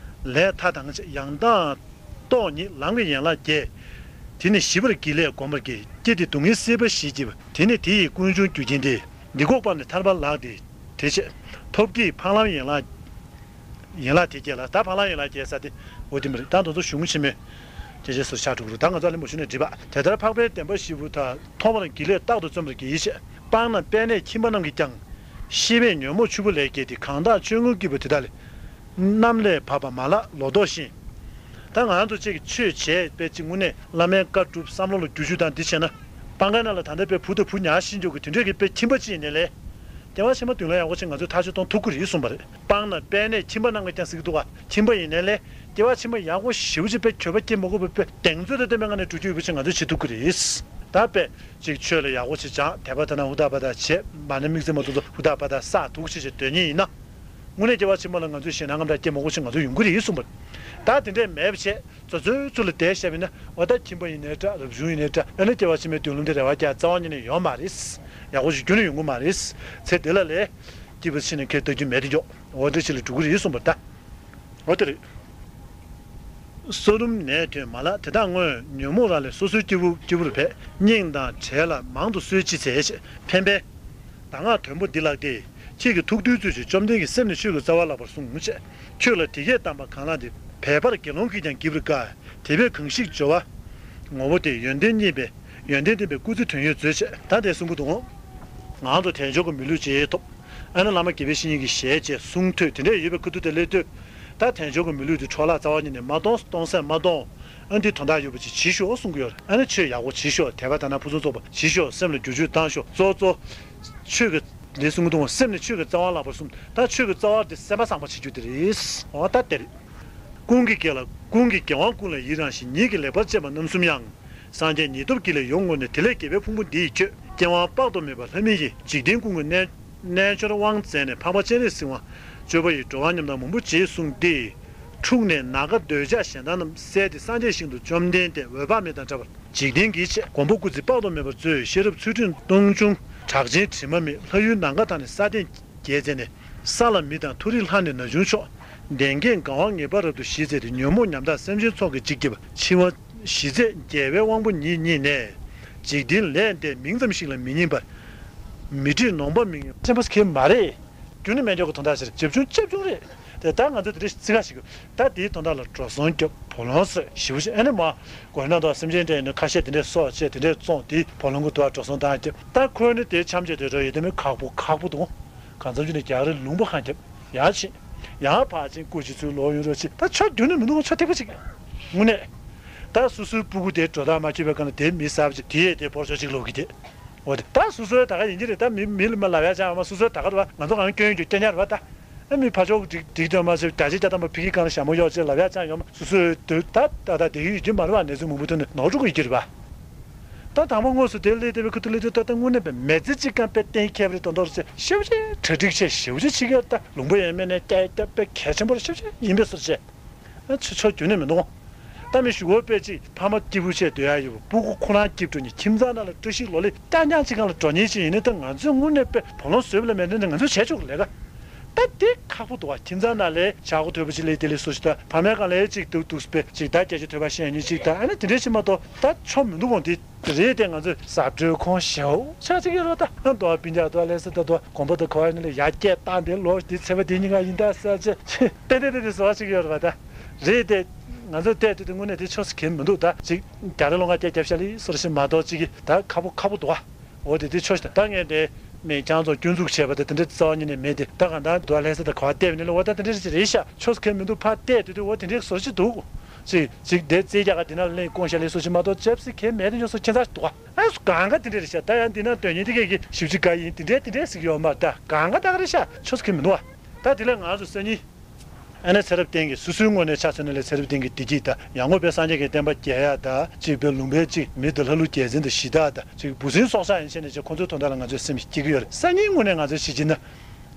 ལས་མཐའ་དང་ཡང་དག་རྟོག་ཉིད་ལམ་གྱི་ཡན་ལག་བརྒྱད། དེ་ནི་ཞི་བར་གྱིས་ལས་བསྒོམ་པར་བགྱི། སྐྱེ་དེ་སྡུག་བསྔལ་སྲིད་པ་ཞེས་བགྱི་བ། དེ་ནི་དེ་ཡི་ཀུན་འབྱུང་རྒྱུ་རྐྱེན་ཏེ། འདི་འགོག་པར་ནི་ཐར་པ་ལགས་ཏེ། དེ་བྱས། ཐོབ་བགྱིས་འཕགས་ལམ་ཡན་ལག་ཡན་ལག་དེ་བརྒྱད་ལ། ད་འཕགས་ལམ་ཡན་ལག་བརྒྱད་ཟེར་དེ་འོ་དེ་མ་རེད། ད་དེ་ཚོ་གཞུང་ཆེན་མོའི་སྐད་ཆ་སོར་ཆགས་འགྲོ་གི་རེད། ད་ང་ཚོ་ལ་མ་ཞུས་ན་འགྲིག་པ། དེ་ལྟར་འཕགས་པའི་བདེན་པ་བཞི་པོ་དག་མཐོང་བར་བགྱིས་ལས་རྟག་ཏུ་བརྩོན་པར་བགྱི་ཞེས། སྤང་ན་པད་ནས་ཁྱིམ་པ་རྣམས་ཀྱིས་ཀྱང་། ཤེས་པས་ཉོན་མོངས་ཆུ་བུར་ལས་སྐྱེས་ཏེ། གང་དག་ཆོས་མངོན་བགྱིས་པ་དེ་དག་ལས། གནམ་ལས་བབས་པ་མ་ལགས་ལོ་ཏོག་བཞིན། ད་ང་རང་ཚོ་གཅིག་གིས་ཆོས་བྱས་པའི་གཅིག་དངོས་གནས་བླ་མའི་བཀའ་སྒྲུབ་བསམ་བློ་ལ་བསྒྱུར་བཅོས་དང་འདི་བྱས་ན། སྤང་ཁའི་ནང་ལ་ད་ལྟ་དཔེ་བུ་དང་བུ་ཉར་ཤི་འཇོག་གི་དེ་འདྲས་ཀྱི་དཔེ་ཁྱིམ་པ་གཅིག་ཡིན་ནའི་ལས། སྐྱེ་བ་ཕྱི་མ་མདུན་ལ་ཡག་པོ་ཅིག་ང་ཚོས་ཐག་གཅོད་གཏོང་ཐུབ་ཀྱི་རེད་གསུངས་པ་རེད། སྤང་ན་པད་ནས་ཁྱིམ་པ་རྣམས་ཀྱིས་ཀྱང་ཟེར་གྱི་འདུག་ག་ཁྱིམ་པ་ཡིན་ནའི་ལས། སྐྱེ་བ་ཕྱི་མ་ཡག་པོ་ཞེ་པོ་ཅིག་དཔེ་གྱོད་པ་སྐྱེ་མ་དགོས་པའི་དཔེ་གདེང་ཚོད་དང་ལྡན་པའི་ངང་ནས་འགྲོ་རྒྱུ་ཡོད་པ་ཅིག་ང་ཚོས་བྱེད་ཐུབ་ཀྱི་རེད། ད་དཔེ། ཅིག་ཆོས་ལ་ཡག་པོ་ཅིག་སྦྱངས། དད་པ་དད་སྣང་ཧུར་ཐག་པ་ཐག་བྱས། མ་ཎི་དམིགས་བརྩེ་མ་ཐུག་ཐུག་ཧུར་ཐག་པ་ཐག་བསགས་འདུག་ཅེས་ཅིག་འདོད་མཁན་ཡིན་ན། དངོས་གནས་སྐྱེ་བ་ཕྱི་མ་ལ་ང་ཚོས་ཞེད་སྣང་དངངས་སྐྲག་སྐྱེ་མ་དགོས་ཅིག་ང་ཚོ་ཡོང་གི་རེད་གསུངས་པ་རེད། ད་དེ་འདྲས་མེད་པ་བྱས་ཚོ་ཚོའི་ཚུལ་ལ་བསྡད་བཞག་པ་ཡིན་ན། འོ་ད་ཁྱིམ་པ་ཡིན་ནའི་འདྲ། རབ་བྱུང་ཡིན་ནའི་འདྲ། ཨ་ནི་སྐྱེ་བ་ཕྱི་མའི་སྡོད་ལུགས་འདི་རེ་བ་རྒྱག་རྩ་བ་ཉིད་ནས་ཡོད་མ་རེད། ཡག་པོ་ཞིག་ཁྱོན་ནས་ཡོང་གི་མ་རེད། ཚེ་འདི་ལ་ལས། སྐྱིད་པ་ཕྱི་ནས་ཁེ་ལྟ་རྒྱུ་མེད་དེ་མགྱོགས། འོ་འདྲ་ཞིག་ལ་འགྲོ་གི་རེད་གསུངས་པ་རེད་ད། འོ་དེ་རེད། གསོ་རུམ་ནད་ཐོན་མ་ལགས་དེ་དག་སྔོན་ཉོན་མོངས་རང་ལས་སོ་སོའི་སྐྱེ་བོ་སྐྱེ་བོར་བས། སྙིང་དང་བྲལ་ལ་མང་དུ་གསོད་ཅི་འཚལ་ཞེས་ཕན་པས། གདམས་ངག་དོན་པོ་འདི་ལགས་ཏེ། ཁྱེད་ཀྱི་ཐུགས་འདོད་རྩོལ་ཞིང་བཅོམ་ལྡན་གྱི་སེམས་ནི་ཆོས་ཀྱི་རྩ་བ་ལགས་པར་གསུངས་ཞེས། ཁྱོད་ལ་དེ་སྐད་གདམས་པ་གང་ལགས་ཏེ། འབད་པར་དགེ་སློང་གིས་ཀྱང་བགྱིད་པར་དཀའ། དེ་བས་གང་ཞིག་སྦྱོར་བ། ངོ་བོ་སྟེ་ཡོན་ཏན་རྙེད་པས་ཡོན་ཏན་ལྡན་པའི་སྐུ་ཚེ་དོན་ཡོད་མཛོད་ཅེས། ད་དེ་གསུང་གི་འདུག་ང་ཚོ་དལ་འབྱོར་གྱི་མི་ལུས་ཅིག་ཐོབ། ཨ་ནི་བླ་མ་དགེ་བའི་བཤེས་གཉེན་གྱི་ཞལ་བཅས་གསུང་ཐོས་དེ་འདྲས་ཡོད་པའི་ཁ་ཐུག་དེ་སླེབས་དུས། ད་དལ་འབྱོར་གྱི་མི་ལུས་དེ་འཕྲོ་བརླག་རྩ་བ་ཉིད་ནས་མ་གཏོང་། གཏོང་སེམས་མ་གཏོང་། ཨ་འདི་དོན་དག་ཡོད་པ་ཅིག་བྱེད་ཤོག་གསུང་གི་ཡོད་རེད། ཨ་ནི་ཆོས་ཡག་པོ་བྱེད་ཤོག་དད་པ་དད་སྣང་ཕུན་སུམ་ཚོགས་པ་བྱེད་ཤོག་སེམས་ལ་བསྒྱུར་བཅོས་བཏང་ཤོག་གཙོ་གཙོ། ཆོས་ཀྱི་ལས་གསུང་གི་འདུག་སེམས་ནི་ཆོས་ཀྱི་རྩ་བ་ལགས་པར་གསུངས། ད་ཆོས་ཀྱི་རྩ་བ་དེ་སེམས་པ་བཟང་པོ་བྱེད་རྒྱུ་དེ་རེད། འོ་ད་དེ་རེད། ཀུན་གྱི་དགེ་ལ་ཀུན་གྱི་དགེ་དབང་ཀུན་ལ་ཡི་རང་ཞིང་། ཉིད་ཀྱི་ལེགས་པར་སྤྱད་པ་རྣམ་གསུམ་ཡང་། སངས་རྒྱས་ཉིད་སྟོབས་ཀྱིས་ལས་ཡོངས་བསྔོས་ནས། དེ་ལས་དགེ་བའི་ཕུང་པོ་འདི་ཡིས་ཁྱོད། སྐྱེ་བ་དཔག་ཏུ་མེད་པ་ལྷ་མི་ཡི། འཇིག་རྟེན་ཀུན་གྱི་རྣལ་རྣལ་འབྱོར་དབང་བཙན་ནས། འཕགས་པ་སྤྱན་རས་གཟིགས་དབང་སྤྱོད་པ་ཡི། འགྲོ་བ་མཉམ་དང་མང་པོར་བྱེད་གསུངས་ཏེ། འཁྲུགས་ནས་ནམ་མཁའ་འདོད་ཆགས་ཞེ་སྡང་རྣམས། བསལ་ཏེ་སངས་རྒྱས་ཞིང་དུ་བཅོམ་ལྡན་འདས། འོད་དཔག་མེད་དང་འདྲ་བར་འཇིག་རྟེན་གྱི་ཆེད། མགོན་པོ་སྐུ་ཚེ་དཔག་ཏུ་མེད་པར་སྩོལ། ཤེས་རབ་ཚུལ་ཁྲིམས་སྟོང་ཆུང་། གྲགས་ཆེན་དྲི་མ་མེད། ལྷ་ཡུལ་ནམ་མཁའ་དང་ནི་ས་སྟེང་རྒྱས་མཛད་ནས། ས་ལ་མི་དང་མཐོ་རིས་ལྷ་ནས་ན་ཆུང་མཆོག་ལྡན་རྒྱས་དགའ་བ་ངེས་པར་རབ་ཏུ་ཞི་མཛད་དེ། ཉོན་མོངས་ཉམ་ཐག་སེམས་ཅན་ཚོགས་ཀྱི་འཇིགས་བསྐྱེད་པ། འཆི་བ་ཞི་མཛད་རྒྱལ་བའི་དབང་པོ་ཉིད་བརྙེས་ནས། འཇིག་རྟེན་ལས་འདས་མིང་ཙམ་ཞིག་ལ་མི་སྙིང་པར། མི་བྲིས་ནོངས་པ་མིང་ཡང་ཕྲན་བུ་ཁེལ་མ་རེད། རྒྱུ་ནི་མེད་མཁན་གྱི་དོན་དག་ཞིག་རེད། བྱབ་ཆུང་བྱབ་ཆུང་རེད། དེ་ལྟར་ང་ཚོས་དེ་འདྲ་བརྩི་ག་ཞིག་ད་དེའི་དོན་དག་ལ་འགྲོ་སོང་རྒྱབ་བུ་ལོན་སོད་ཞེ་པོ་ཞིག་ཨ་ནི་མ་གོ་ན་དོ་སེམས་ཅན་འདྲ་ཡིན་ན་ཁ་ཤས་དེ་འདྲས་སོགས་བྱས་དེ་འདྲས་བཙོང་དེ་བུ་ལོན་གྱི་དུ་བ་འགྲོ་སོང་བཏང་རྒྱབ། ད་ཁོས་ནི་དེ་འཆམ་བྱས་དེ་འགྲོ་ཡོད་དེ་མི་ཁག་པོ་ཁག་པོ་འདུག་གང་འཚམ་ཅིག་ནས་རྒྱག་རེས་ལུང་པ་གང་རྒྱབ་ཡག་ཕྱིན། ཡང་ཕར་ཕྱིན་སྐུ་ཅིག་ཚུར་ལོག་ཡོང་རོགས་བྱེད། ད་ཆོ་རྒྱུ་ནི་མི་འདུག་ཆོ་ཐིག་པ་ཅིག་དངོས་གནས། ད་སོ་སོའི་སྤུ་གུ་དེ་འགྲོ་སྟངས་མ་འཁྱོལ་བའི་སྒང་ལ་དེ་མི་གསར་པ་ཅིག་དེ་ཡས་དེ་བོར་ཆོག་ཅིག་ལོག་གི་དེ། འོ་དེ་ད་སོ་སོའི་ད་ག་ཡིན་གྱི་རེད། ད་མི་མི་ལ་མ་ལབ་ཡ་ཅང་ཡོད་མ། སོ་སོའི་ད་ག་རེད་པ། ང་ཚོ་གང་སྐྱོན་ཡོད་རྒྱུ་སྐྱོན་ཉག་རེད་པ་ད། ཨ་མི་ཕར་ཕྱོགས་འགྲིག་འགྲིག་དོན་མ་ཟེར་བརྒྱ་ཆ་བརྒྱ་ཐམ་པ་ཕ་གི་སྒང་ལ་ཞྭ་མོ་གཡོག་ཅེས་ལབ་ཡ་ཅང་ཡོད་མ། སོ་སོའི་དུས་ད་ད་ད་བསྡད་ཀྱི་ཡོད་རྒྱུ་མ་རེད་པ། གནས་ཚུལ་མང་པོ་ཐོན་ནས་ནོར་འགྲོ་གི་ཡོད་ཀྱི་རེད་པ། ད་དང་པོ་དངོས་སུ་དེ་སླེབས་བསྡད་པའི་ཁུ་ཐུག་སླེབས་དུས་ད་ལྟ་དངོས་གནས་པའི་མི་ཚེ་གཅིག་གམ་དཔེ་གཏན་འཁེལ་བ་རེད་མདོག་མདོག་རེད། ཞེ་པོ་ཅིག་གྲ་སྒྲིག་བྱས་ཞེ་པོ་ཅིག་བྱེད་ཀྱི་ཡོད། ད་ལུང་པ་ཡོད་མེད་ནས་སྐྱ་ཡི་སྐྱ་དཔེ་གལ་ཆེན་པོ་རེད། ཞེ་པོ་ཅིག་ཡིན་པའི་བཟོ་བྱས། ཨ་ཆོ་ཆོ་རྒྱུན་ནས་མི་འདུག་ད་མི་ཞུ་བོ་དཔེ་ཅིག་ཕ་མ་སྐྱིད་པོ་བྱས་སྡོད་ཡ་ཡོད་པ་སྤུ་གུ་ཁོ་རང་སྐྱིད་འགྲོ་ཉིན་ཁྱིམ་ཚང་ནང་ལ་བཀྲ་ཤིས་ལོ་ལེགས་རྐྱང་རྐྱང་གཅིག་སྒང་ལ་འགྲོ་ཉིན་ཅིག་ཡིན་ནའི་ད་ང་ཚོས་དངོས་གནས་དཔེ་བུ་ལོན་བཟོས་པ་ལ་མེད་ནའི་ང་ཚོས་བྱས་ཆོག་གི་ལས་ཀ་ད་དེ་ཁག་པོ་འདུག་བ། ཁྱིམ་ཚང་ནང་ལས་བྱ་གོ་ཐོས་པ་ཅིག་ལས་དེ་ལས་སོ་ཞིག་ད་ཕ་མའི་སྒང་ལས་ཅིག་འདུག་འདུག་དཔེ་ཅིག་ད་སྐད་ཆ་ཐོས་པ་བཤད་ཉིན་ཅིག་ད་ཨ་ནི་དེ་འདྲས་ཞིག་མ་གཏོགས་ད་ཆོ་མི་འདུག་གོང་དེ། རེད་དེ་ང་ཚོས་ཟབ་སྤྲོས་ཁོང་ཞེའོ་ཆ་ཅིག་ཡོད་རོགས་ད། ཨ་མདོ་བ་སྤུན་ཀྱག་མདོ་བ་ལྷ་ས་ད་མདོ་བ་དགོན་པ་དང་ག་བ་ཡིན་ན་ལ་ཡར་སྐད་བཏང་དེ་ལོ་འདི་ཚེས་པ་འདི་གཉིས་ཀ་ཡིན་ད་ས་ཆ་ཏན་ཏན་ཏན་ཏན་བཟོ་བ་ཅིག་ཡོད་རོགས་ད། རེད་དེ་ང་ཚོས་བལྟས་དུས་དེ་དངོས་གནས་དེ་ཆོས་སུ་གལ་མི་འདུག་ད་ཅིག་རྒྱ་རི་ལོ་ང་སྐད་རྒྱབ་ཤ་ལི་སོར་ཞིག་མ་གཏོགས་ཅིག་གི་ད་ཁ་པོ་ཁ་པོ་འདུག་ཨ། འོ་དེ་དེ་ཆོས་ཤིག་ད་ངས་དེ་མི་ཁྱང་ཚོ་སྐྱོན་འཛུགས་བྱས་པ་དེ་དེ་འདྲའི་རྩ་བ་ཉིད་ནས་མེད་དེ་ད་གང་ལྟར་མདོ་བ་ལྷ་ས་ད་ག་བ་བལྟས་པ་ནི་ལ་འོ་ད་དེ་འདྲ་ཞིག་རེད་ཤག་ཆོས་སུ་གལ་མི་འདུག་ཕར་བལྟས་དུས་དེ་འོ་དེ་འདྲའི་སོར་ཞིག་འདུག་ཅིག་ཅིག་དེ་རྩེ་རྒྱ་ག་དེ་ན་ལེན་སྐོང་ཤ་ལེ་སོ་ཞིག་མ་གཏོགས་ཅབ་སི་གེ་མེད་དེ་ཉོ་སོ་ཁྱེད་ཚ་ཞིག་འདུག་ཨ། ཨ་སུ་གང་ག་དེ་འདྲ་རེད་ཤག་ད་ཡང་འདི་ན་དོན་གཉིས་དེ་གས་ཀྱི་ཞིབ་ཅིག་ག་ཡིན་དེ་འདྲའི་དེ་འདྲའི་ཟིག་ཡོད་མ་ད་གང་ག་ད་ག་རེད་ཤག་ཆོས་སུ་གེ་མི་འདུག་ཨ། ད་དེ་ལས་ང་ཚོ་སང་ཉིན་ཨ་ནེ་ཚེ་རབས་བརྟན་གྱི་སོ་སོའི་ངོས་ནས་ཆ་མཚོན་ན་ལས་ཚེ་རབས་བརྟན་གྱི་བདེ་སྐྱིད་ད་ཡང་སྒོས་པའི་སངས་རྒྱས་ཀྱི་བསྟན་པ་རྒྱས་ཡ་ད་ཅིག་པའི་ལུང་པའི་ཅིག་མི་དེ་ལྷ་ཀླུ་རྒྱལ་མཚན་དང་གཞི་བདག་ད་ཅིག་བུ་སྲིང་སྲོག་ཆགས་ཡིན་ཆེ་ནས་ཅིག་ཁོ་ཚོའི་དོན་དག་ལ་ང་ཚོས་སེམས་སྐྱིད་ཀྱི་ཡོད་རེད། སང་ཉིན་དངོས་གནས་ང་ཚོས་བྱེད་ཀྱི་ན།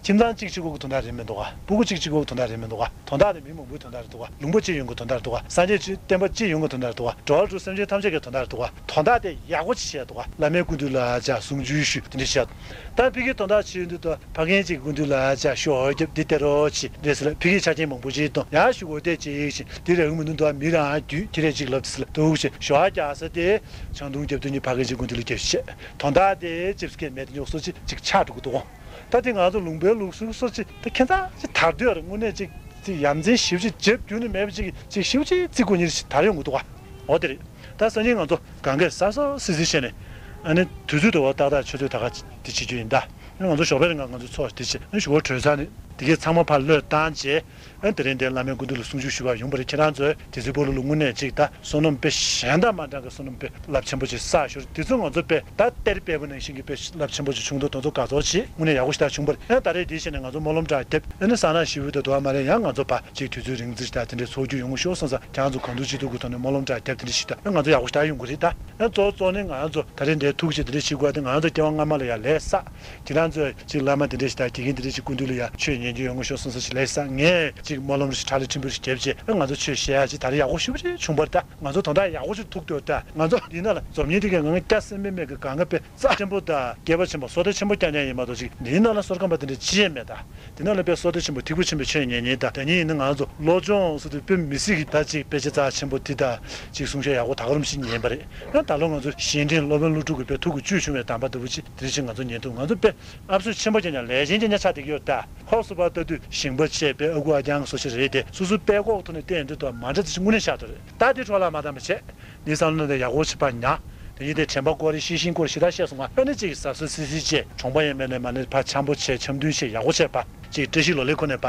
ཁྱིམ་ཚང་གཅིག་གཅིག་པོ་གི་དོན་དག་རེད་མི་འདུག་ག་སྤུ་གུ་གཅིག་གཅིག་པོ་གི་དོན་དག་རེད་མི་འདུག་ག་དོན་དག་དེ་མི་མང་པོའི་དོན་དག་རེད་འདུག་ག་ལུང་པ་གཅིག་ཡོང་གི་དོན་དག་རེད་འདུག་ག་སངས་རྒྱས་ཆོས་བསྟན་པ་གཅིག་ཡོང་གི་དོན་དག་རེད་འདུག་ག་འགྲོ་བ་རིགས་དྲུག་སེམས་ཅན་ཐམས་ཅད་ཀྱི་དོན་དག་རེད་འདུག་ག་དོན་དག་དེ་ཡག་པོ་ཅིག་བཤད་འདུག་ག་བླ་མའི་སྐུ་མདུན་ལ་ཅག་གསུང་ཆོས་ཞུ་དེ་འདྲ་བཤད། ད་ཕ་གིའི་དོན་དག་བྱེད་ཡོང་དུས་ད་ཕ་རྒན་གཅིག་སྐུ་མདུན་ལ་ཅག་ཤོག་རྒྱབ་འདི་སྟེར་རོགས་བྱེད་རེད་ཟེར་ལ་ཕ་གིའི་ཆ་རྐྱེན་མང་པོ་ཅིག་གཏོང་ཡག་ཞུ་དགོས་དེ་ཅིག་ཞིག་འདི་རེད་མི་འདུག་མི་རང་རྒྱུད་ཁྱི་རེ་གཅིག་ལབ་ཟེར་ལ་འདུག་ཅེས་ཞོགས་རྒྱག་ས་དེ་ཆང་འཐུང་རྒྱབ་དུས་ནི་ཕ་རྒན་གཅིག་སྐུ་མདུན་ལ་རྒྱབ་བཤད་དོན་དག་དེ་ཅིབ་སི་ཀེ་མེད་དེ་ཉོག་སོ་ཅིག་ཅིག་ཆགས་འགྲོ་གི་འདུག་ག་ད་དེ་ང་ཚོ་ལུང་པའི་ལུགས་སྲོལ་སོགས་ཅིག་ད་ཁྱད་མཚར་ཅིག་དར་དུས་ཨ་རེ་དངོས་གནས་ཅིག་ཅིག་ཡ་མཚན་ཞེ་པོ་ཅིག་བརྗེ་རྒྱུ་ནི་མེད་པ་ཅིག་ཅིག་ཞེ་པོ་ཅིག་བརྩི་དགོས་ཉེར་ཞིག་དར་ཡོང་གི་འདུག་ག་འོ་དེ་རེད། ད་སང་ཉིན་ང་ཚོ་གང་གས་གཟབ་གཟབ་སིལ་སིལ་བྱས་ནས་ཨ་ནི་དུས་ཚོད་དུ་བ་ཏག་ཏག་ཆུ་ཚོད་ད་ག་དེ་བྱེད་རྒྱུ་ཡིན་ད། ཨ་ནི་ང་ཚོ་ཞོགས་པའི་རིང་ང་ང་ཚོ་ཚོགས་དེ་བྱེད་ཨ་ནི་ཞོགས་པ་གྲོལ་ཚར་ནས་དེ་གས་ཚང་མ་ཕར་བློས་བཏང་བྱས། ཨ་དེ་རིང་དེ་བླ་མའི་སྐུ་མདུན་ལ་གསུང་ཆོས་ཞུ་བར་ཡོང་བ་རེད། ཁྱེད་རང་ཚོས་དེ་ཚོའི་སྤོ་ལོ་ལ་དངོས་གནས་ཅིག་ད་བསོད་ནམས་དཔེ་གཞན་དང་མ་འདྲ་གི་བསོད་ནམས་དཔེ་རླབས་ཆེན་པོ་ཅིག་བསགས་ཤོར་དེ་ཚོ་ང་ཚོ་དཔེ་ད་གཏེར་དཔེ་བོ་ནང་བཞིན་གྱི་དཔེ་རླབས་ཆེན་པོ་ཅིག་བྱུང་འདུག་དེ་ཚོ་དགའ་ཚོར་བྱེད་དངོས་གནས་ཡག་པོ་ཞེ་དྲག་བྱུང་བ་རེད། ཨ་ད་རེས་དེ་བྱས་ནས་ང་ཚོ་སྨོན་ལམ་འདྲ་བརྒྱབ་ཨ་ནི་གསང་སྔགས་ཞུ་བ་དང་དུ་བ་མ་རེད་ཡང་ང་ཚོ་ཕ་ཅིག་དུས་ཚོད་རིང་ཙམ་ཞིག་ད་དེ་འདྲའི་ཚོགས་རྒྱུ་ཡོང་གི་ཤོག་བསམ་ས་ཁྱེད་རང་ཚོ་གང་ཐུབ་ཅི་ཐུབ་ཀྱི་ཐོག་ནས་སྨོན་ལམ་འདྲ་བརྒྱབ་དེ་འདྲ་ཞིག་ད་ཨ་ང་ཚོ་ཡག་པོ་ཞེ་དྲག་ཡོང་གི་རེད་ད། ཨ་གཙོ་བོ་གཙོ་ནི་ང་ཚོ་ད་རེས་འདིར་ཐུགས་རྗེ་དེ་འདྲ་ཞིག་དགོས་ཏེ་ང་ཚོ་སྐྱེ་བ་སྔ་མ་ལ་ཡང་ལས་བསགས། ཁྱེད་རང་ཚོས་ཅིག་བླ་མ་དེ་འདྲ་ཞིག་དང་དགེ་རྒན་དེ་འདྲ་ཞིག་སྐུ་མདུན་ལ་ཡང་ཆོས་ཉན་རྒྱུ་ཡོང་གི་ཤོག་བསམ་ས་ཞིག་ལས་བསགས། ངས་ཅིག་སྨོན་ལམ་ཞིག་ཁྲ་ལི་ཕྲན་བུ་ཞིག་བརྒྱབ་རྗེས་ཨ་ང་ཚོ་ཆོས་བཤད་ཡ་ཅིག་ད་རེས་ཡག་པོ་ཞེ་པོ་ཅིག་བྱུང་བ་རེད་ད། ང་ཚོ་དོན་དག་ཡག་པོ་ཞིག་ཐུག་འདུག་ད། ང་ཚོ་འདིའི་ནང་ལ་འཛོམས་མཁན་དེ་གས་ང་སྐྱ་སེམས་དཔའ་མེད་གི་གང་ག་དཔེ་རྩ་ཆེན་པོ་དང་སྐལ་པ་ཆེན་པོ་བསོད་བདེ་ཆེན་པོ་རྐྱང་རྐྱང་ཡིན་མ་གཏོགས་ཅིག་འདིའི་ནང་ལ་བསོད་སྐམ་པ་དེ་འདྲ་ཅི་ཡང་མེད་ད། དེ་ནང་ལ་དཔེ་བསོད་བདེ་ཆེན་པོ་ཐིགས་པ་ཆེན་པོའི་ཆོས་ཉན་མཁན་དང་ད་ཉིན་ཡིན་ན་ང་ཚོ་བློ་སྦྱོང་སོགས་དེ་དཔེ་མི་སྲིད་ཀྱི་ད་ཅིག་དཔེ་ཆ་རྩ་ཆེན་པོ་དེ་དང་ཅིག་གསུང་བཤད་ཡག་པོ་ད་ག་རུམ་ཞིག་ཉན་པ་རེད། ཡང་ད་ལོ་ང་ཚོ་གཞན་འདྲེན་སློབ་དཔོན་ཀླུ་སྒྲུབ་ཀྱི་དཔེ་ཐུགས་ཀྱི་བཅུད་ཕྱུང་བའི་གདམས་པ་ལྟ་བུ་ཅིག་དེ་རིང་ང་ཚོ་ཉན་ཐུབ། ང་ཚོ་དཔེ་ཨབ་སུ་ཆེན་པོ་རྐྱང་རྐྱང་ལས་ཅན་རྐྱང་རྐྱང་ཆགས་བསྡད་ཀྱི་ཡོད་ད། ཧོབ་སུ་བ་ལྟ་དུས་ཞིང་པ་བྱས་དཔེ་ཨ་ཁུ་ཨ་རྐྱང་སོགས་ཤིག་རེད་དེ་སོ་སོའི་དཔེ་ཁོག་ཐོག་ནས་བལྟས་ཡོང་དུས་དང་མ་འདྲ་དེ་ཅིག་དངོས་གནས་ཤར་དོ་རེད། ད་དེ་འཕྲོ་བརླག་མ་བཏང་བ་བྱས། འདི་བསམ་བློ་ནང་དུ་ཡག་པོ་ཞིག་ཕར་ཉར། དེ་ཡིན་དེ་དྲན་པ་སྐོར་རེ་ཤེས་བཞིན་སྐོར་ཞེ་དྲག་བཤད་སོང་ང་། ཨ་ནི་གཅིག་གཟབ་གཟབ་སིལ་སིལ་བྱས་གྲོང་པ་ཡིན་མིན་ནས་མ་ནས་ཕར་འཆམ་པོ་བྱས་འཆམ་མཐུན་བྱས་ཡག་པོ་བྱས་པ་གཅིག་བཀྲ་ཤིས་ལོ་ལེགས་ཁོ་ནས་པ་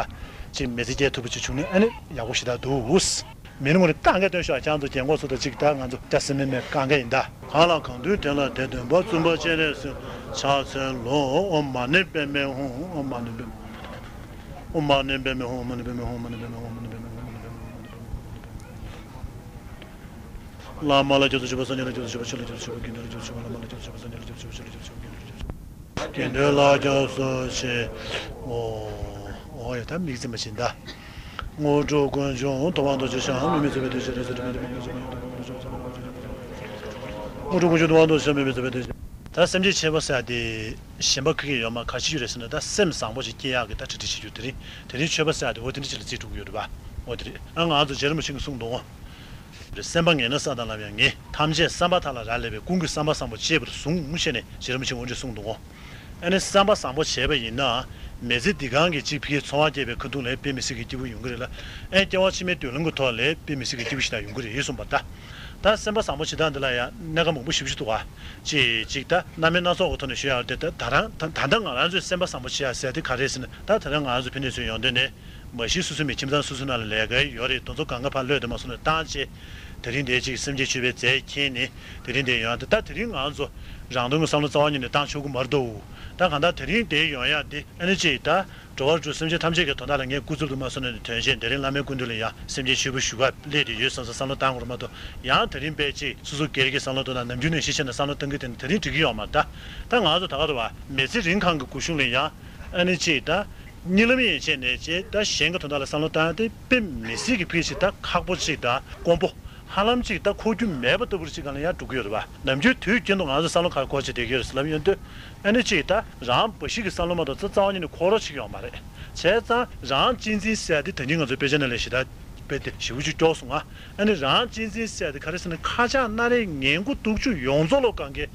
གཅིག་མི་ཚེ་སྐྱེལ་ཐུབ་པ་ཅིག་བྱུང་ན་ཨ་ནི་ཡག་པོ་ཞེ་དྲག་འདུག་མི་ནི་ངོ་ནས་གང་ག་སྟོན་ཤོག་ཁྱེད་ཚོ་རྒན་གོག་ཚོ་དང་གཅིག་ད་ང་ཚོ་སྐྱ་སེར་མི་མེད་གང་ག་ཡིན་ད། གང་ལ་གང་འདུལ་དེ་ལ་དེ་སྟོན་པ་བཙུན་པ་སྤྱན་རས་གཟིགས་ཕྱག་འཚལ་ལོ། ཨོཾ་མ་ཎི་པདྨེ་ཧཱུྃ། ཨོཾ་མ་ཎི་པདྨེ་ཧཱུྃ། ཨོཾ་མ་ཎི་པདྨེ་ཧཱུྃ། ཨོཾ་མ་ཎི་པདྨེ་ཧཱུྃ། ཨོཾ་མ་ཎི་པདྨེ་ཧཱུྃ། ཨོཾ་མ་ཎི་པདྨེ་ཧཱུྃ། བླ་མ་ལ་སྐྱབས་སུ་མཆིའོ། སངས་རྒྱས་ལ་སྐྱབས་སུ་མཆིའོ། ཆོས་ལ་སྐྱབས་སུ་མཆིའོ། དགེ་འདུན་ལ་སྐྱབས་སུ་མཆིའོ། བླ་མ་ལ་སྐྱབས་སུ་མཆིའོ། སངས་རྒྱས་ལ་སྐྱབས་སུ་མཆིའོ། ཆོས་ལ་སྐྱབས་སུ་མཆིའོ། དགེ་འདུན་ལ་སྐྱབས་སུ་མཆིའོ། བླ་མ་ལ་སྐྱབས་སུ་མཆིའོ། དགེ་འདུན་ལ་སྐྱབས་སུ་མཆིའོ། ཆེ། ཨོ། ཨོ་ཡ་ད་དམིགས་བརྩེ་མ་བྱིན་ད། དངོས་གྲུབ་ཀུན་འབྱུང་ཐུབ་དབང་རྡོ་རྗེ་འཆང་། དམིགས་མེད་རྩོལ་བའི་དོན་བྱེད་ལས་སུ་སྒྲིབ་པའི་དོན་མང་པོ་ཞིག་མ་ཡིན་ཏེ། དངོས་གྲུབ་ཀུན་འབྱུང་ཐུབ་དབང་རྡོ་རྗེ་འཆང་། དམིགས་མེད་རྩོལ་བའི་དོན་བྱེད། ད་སེམས་ཅན་མཆོད་པ་ཟེར་ཡ་དེ་གཞན་པ་ཁ་ཁེ་ཡོད་མ་ག་ཅི་ཡོད་རེད་ཟེར་ན། ད་སེམས་བཟང་པོ་ཞིག་སྐྱེ་ཡག་གི་ད་གྲ་སྒྲིག་བྱེད་རྒྱུ་དེ་རིང་དེ་རིང་མཆོད་པ་ཟེར་ཡ་དེ་འོ་དེ་འདྲ་ཅིག་ལ་རྩིས་སྤྲོད་ཀྱི་ཡོད་རེད་པ། འོ་དེ་རེད། ཨ་ང་ཚོ་རྗེ་རིན་པོ་ཆེ་གིས་གསུངས་འདུག་གོ། སེམས་པ་ངན་ན་བསགས་དང་ལབ་ཡང་ངན། ཐམས་ཅད་བསམ་པ་དག་ལ་རག་ལས་པས། ཀུན་གྱིས་བསམ་པ་བཟང་པོ་སྤྱད་པར་ཟུངས། ཞེས་ནས་རྗེ་རིན་པོ་ཆེས་འོ་འདྲ་གསུངས་འདུག་གོ། ཨ་ནི་བསམ་པ་བཟང་པོ་བྱས་པ་ཡིན་ན། མི་ཚེ་འདི་གང་གི་གཅིག་ཕ་གིར་འཚོ་བ་སྐྱེལ་བའི་ཁ་ཐུག་ལ་དཔེ་མི་སྲིད་ཀྱི་སྐྱིད་པོ་ཡོང་གི་རེད་ལ། ཨེ་སྐྱེ་བ་ཕྱི་མའི་མདུན་ལམ་གྱི་ཐོག་ལ་དཔེ་མི་སྲིད་ཀྱི་སྐྱིད་པོ་ཞིག་ད་ཡོང་གི་རེད་གསུངས་པ་ད། ད་སེམས་པ་བཟང་པོ་བྱེད་སྟངས་འདི་ལ་ཡང་གནད་འགག་མང་པོ་ཞེ་པོ་ཅིག་འདུག་ག། ཅིག་ཅིག་ད་རྣམ་སྨིན་སྣ་ཚོགས་ཀྱི་ཐོག་ནས་ཞུ་ཡག་དེ་ད་ད་རང་ད་ད་ལྟ་ང་རང་ཚོས་སེམས་པ་བཟང་པོ་བྱེད་ཡག་ཟེར་དེ་ག་རེ་ཟེར་ན། ད་ད་ལྟ་ང་རང་ཚོ་ཕ་ནས་ཚུར་ཡོང་དུས་ནས་མ་གཞི་སོ་སོ་མི་ཁྱིམ་ཚང་སོ་སོ་ནང་ལ་ལས་ཀ་ཡོད་རེད། དེ་ཚོ་གང་ག་ཕར་བློས་དེ་མ་སོང་ནས་བཏང་བྱས། དེ་རིང་དེ་ཅིག་སེམས་ཅན་མཆོད་པའི་རྫས་འཁྱེར་ནས་དེ་རིང་དེ་ཡོང་དེ་ད་དེ་རིང་ང་ཚོ་ རང་དོན་གྱི་བསམ་བློ་རྩ་བ་ཉིད་ནས་བཏང་ཆོག་གི་མ་རེད་དོ། ད་གང་ལྟར་དེ་རིང་འདིར་ཡོང་ཡག་འདི་ཨ་ནི་ཅིག་ད་འགྲོ་བ་རིགས་དྲུག་སེམས་ཅན་ཐམས་ཅད་ཀྱི་དོན་དག་ལ་ངས་སྐུ་ཚབ་ཏུ་མ་སོང་ནས་དོན་ཆེན་དེ་རིང་བླ་མའི་སྐུ་མདུན་ལ་ཡང་སེམས་ཅན་ཆེན་པོ་བཞུགས་པ་སླེབས་བསྡད་ཡོད་བསམ་བསམ་བསམ་བློ་བཏང་དགོས་རེད་མ་གཏོགས། ཡང་དེ་རིང་དཔེ་ཅིག་སོ་སོ་སྒེར་གྱི་བསམ་བློ་གཏོང་ན་ནམ་རྒྱུན་ནས་ཤེས་བྱས་ནས་བསམ་བློ་གཏོང་གི་དེ་ནི་དེ་རིང་འགྲིག་གི་ཡོད་མ་རེད་ད། ད་ང་ཚོ་ད་ག་རེད་བ། མི་ཚེ་རིང་གང་གི་སྒོ་གཞུང་ལ་ཡང་ཨ་ནི་ཅིག་ད་གཉིད་ལམ་ཡན་ཆད་ནས་ཅིག་ད་གཞན་གྱི་དོན་དག་ལ་བསམ་བློ་བཏང་ཡག་དེ་དཔེ་མི་སྲིད་ཀྱི་ཕལ་ཆེར་ད་ཁག་པོ་ཅིག་ད་དཀོན་པོ། ཧ་ལམ་ཅིག་ད་འཁོར་རྒྱུ་མེད་པ་ལྟ་བུར་ཅིག་གང་ལ་ཡང་འགྲོ་གི་ཡོད་རེད་བ། ནམ་རྒྱུན་དུས་རྒྱུན་དུ་ང་ཚོ་བསམ་བློ་ཁ་འཁོར་བྱེད་བསྡད་ཀྱི་ཡོད་རེད་ཟེར་ལབ་ཡོང་དུས། ཨ་ནི་ཅིག་ད་རང་འབའ་ཞིག་གི་བསམ་བློ་མ་གཏོགས་རྩ་རྩ་བ་ཉིད་ནས་འཁོར་རོགས་ཅིག་ཡོད་མ་རེད། བྱས་ཙང་རང་གཅེས་འཛིན་ཟེར་ཡག་དེ་ད་ནི་ང་ཚོ་དཔེ་ཆ་ནང་ལ་ཞེ་དྲག་དཔེ་དེ་ཞེ་པོ་ཅིག་སྐྱོ་སོང་ང་། ཨ་ནི་རང་གཅེས་འཛིན་ཟེར་ཡག་དེ་ག་རེ་ཟེར་ན་ཁ་ཆག་སྣ་རལ་ངན་དགུ་སྡུག་ཅུ་ཡོངས་རྫོགས་ལོ་གང་གའི་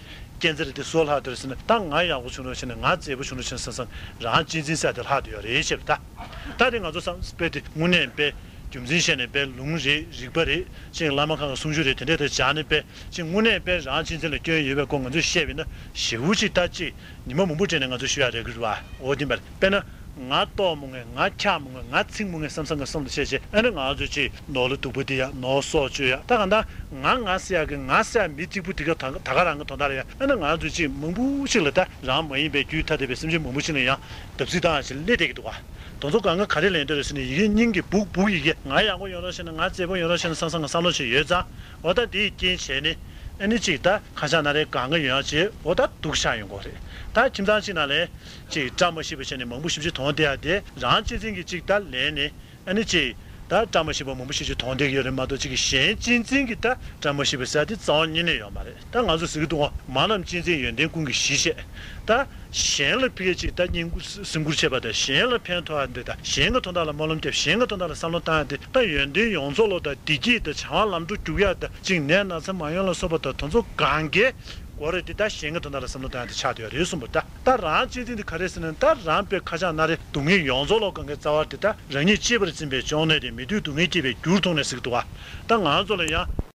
རྐྱེན་རྩ་རེད་དེ་སོ་ལྷག་དེ་རེད་ཟེར་ན། ད་ང་ཡག་པོ་བྱུང་རོགས་བྱས་ནས་ང་མཛེས་པོ་བྱུང་རོགས་བྱས་ནས་བསམ་བསམ་རང་གཅེས་འཛིན་ཟེར་ཡག་དེ་ལྷག་བསྡད་ཡོད་རེད་ཞེས་པ་ད། ད་དེ་ང་ཚོ་བསམ་དཔེ་དེ་དངོས་གནས་དཔེ་རྒྱུ་མཚན་བཤད་ནས་དཔེ་ལུང་རེད། རིགས་པ་རེད། ཅིག་བླ་མ་ཁག་གི་གསུང་ཆོས་རེད། དེ་འདྲས་དེ་སྦྱར་ནས་དཔེ་ཅིག་དངོས་གནས་དཔེ་རང་གཅེས་འཛིན་ལ་སྐྱོན་ཡོད་པའི་སྐོར་ང་ཚོས་བཤད་པ་ཡིན་ན་ཞེ་པོ་ཅིག་ད་ཅིག་ཉི་མ་མང་པོ་སྤྲད་ནས་ང་ཚོས་ཞུ་ཡག་རེད་གི་རེད་བ། འོ་དེ་མ་རེད། དཔེར་ན་ང་ལྟོགས་མོ་ངེ་ང་འཁྱག་མོ་ངེ་ང་ཚིག་མོ་ངེ་བསམ་བསམ་གི་བསམ་དུ་བྱས་བྱས། ཨ་ནི་ང་ཚོས་ཅིག་ནོར་ལུ་སྡུག་པོ་དེ་ཡ་ནོར་སྲོག་གཅོད་ཡ་ད་གང་ལྟར་ང་ང་ཟེར་ཡག་གི་ང་ཟེར་ཡག་མི་གཅིག་པུ་དེ་ག་ད་ད་ག་རང་གི་དོན་དག་ལ་ཡ། ཨ་ནི་ང་ཚོས་ཅིག་མང་པོ་ཞིག་ལ་ད་རང་མ་ཡིན་པའི་རྒྱུད་ཐ་དད་པའི་སེམས་ཅན་མང་པོ་ཞིག་ལ་ཡང་བརྡབ་གསིག་བཏང་ཞིག་སླེབས་བསྡད་ཀྱི་འདུག་བ། དེ་ཚོ་གང་ག་ག་རེ་ལེན་འདོད་རེད་ཟེར་ན་ཡི་གེ་སྙིང་གི་སྦུག་སྦུག་ཡི་གེ་ང་ཡག་པོ་ཡོང་རོགས་བྱས་ན་ང་མཛེས་པོ་ཡོང་རོགས་བྱས་ན་བསམ་བསམ་གི་བསམ་བློ་ཞིག་ཡོད་ཙང་། འོ་ད་དེའི་རྐྱེན་བྱས་ནས་ཨ་ནི་ཅིག་ད་ཁ་ཆག་སྣ་རལ་གང་ག་ཡོང་ཡག་བྱས། འོ་ད་སྡུག་ཆགས་ཡོང་གི་རེད། ད་ཁྱིམ་ཚང་གཅིག་ནང་ལ་ཅིག་བཀྲ་མ་ཤིས་པ་བྱས་ནས་མང་པོ་ཞེ་པོ་ཅིག་དོན་བསྡད་ཡག་དེ་རང་གཅེས་འཛིན་གྱིས་ཅིག་ད་ལེན་ནས་ཨ་ནི་ཅིག་ད་བཀྲ་མ་ཤིས་པ་མང་པོ་ཞེ་པོ་ཅིག་དོན་བསྡད་ཀྱི་ཡོད་རེད་མ་གཏོགས་ཅིག་གཞན་གཅེས་འཛིན་གྱིས་ད་བཀྲ་མ་ཤིས་པ་ཟེར་ཡག་དེ་རྩ་བ་ཉིད་ནས་ཡོད་མ་རེད། ད་ང་ཚོས་ཟེར་གྱི་འདུག་གོ། མ་རྣམས་གཅེས་འཛིན་ཡོན་ཏན་ཀུན་གྱི་གཞི་བྱས། ད་གཞན་ལ་ཕ་གི་ཅིག་ད་བསྙེན་བཀུར་སེམས་ཁུར་བྱེད་པ་དང་གཞན་ལ་ཕན་ཐོགས་ཡག་འདི་དང་གཞན་གྱི་དོན་དག་ལ་སྨོན་ལམ་བརྒྱབ། གཞན་གྱི་དོན་དག་ལ་བསམ་བློ་བཏང་ཡག་འདི་ད་ཡོན་ཏན་ཡོངས་རྫོགས་ལོ་ད་བདེ་སྐྱིད་དང་བྱ་བ་ལམ་འགྲོ་རྒྱུག་ཡག་དང་ཅིག་ནད་ན་ཚ་མ་ཡོང་ལ་སོགས་པ་དང་དེ་ཚོ་གང་གའི་སྒོ་རེད་འདི་ད་གཞན་གྱི་དོན་དག་ལ་བསམ་བློ་བཏང་ཡག་འདི་ཆགས་བསྡད་ཡོད་རེད་གསུངས་པ། ད་ད་རང་གཅེས་འཛིན་འདི་ག་རེ་ཟེར་ན་ད་རང་དཔེ་ཁ་ཆག་སྣ་རལ་སྡུག་བསྔལ་ཡོངས་རྫོགས་ལོ་གང་གའི་རྩ་བ་འདི་ད་རང་ཉིད་གཅེས་པར་འཛིན་པའི་གཅོང་ནད་དེ་མི་འདོད་སྡུག་བསྔལ་སྐྱེད་པའི་རྒྱུར་མཐོང་ནས་ཟེར་གྱི་འདུག་བ། ད་ང་ཚོ་ལ་ཡང་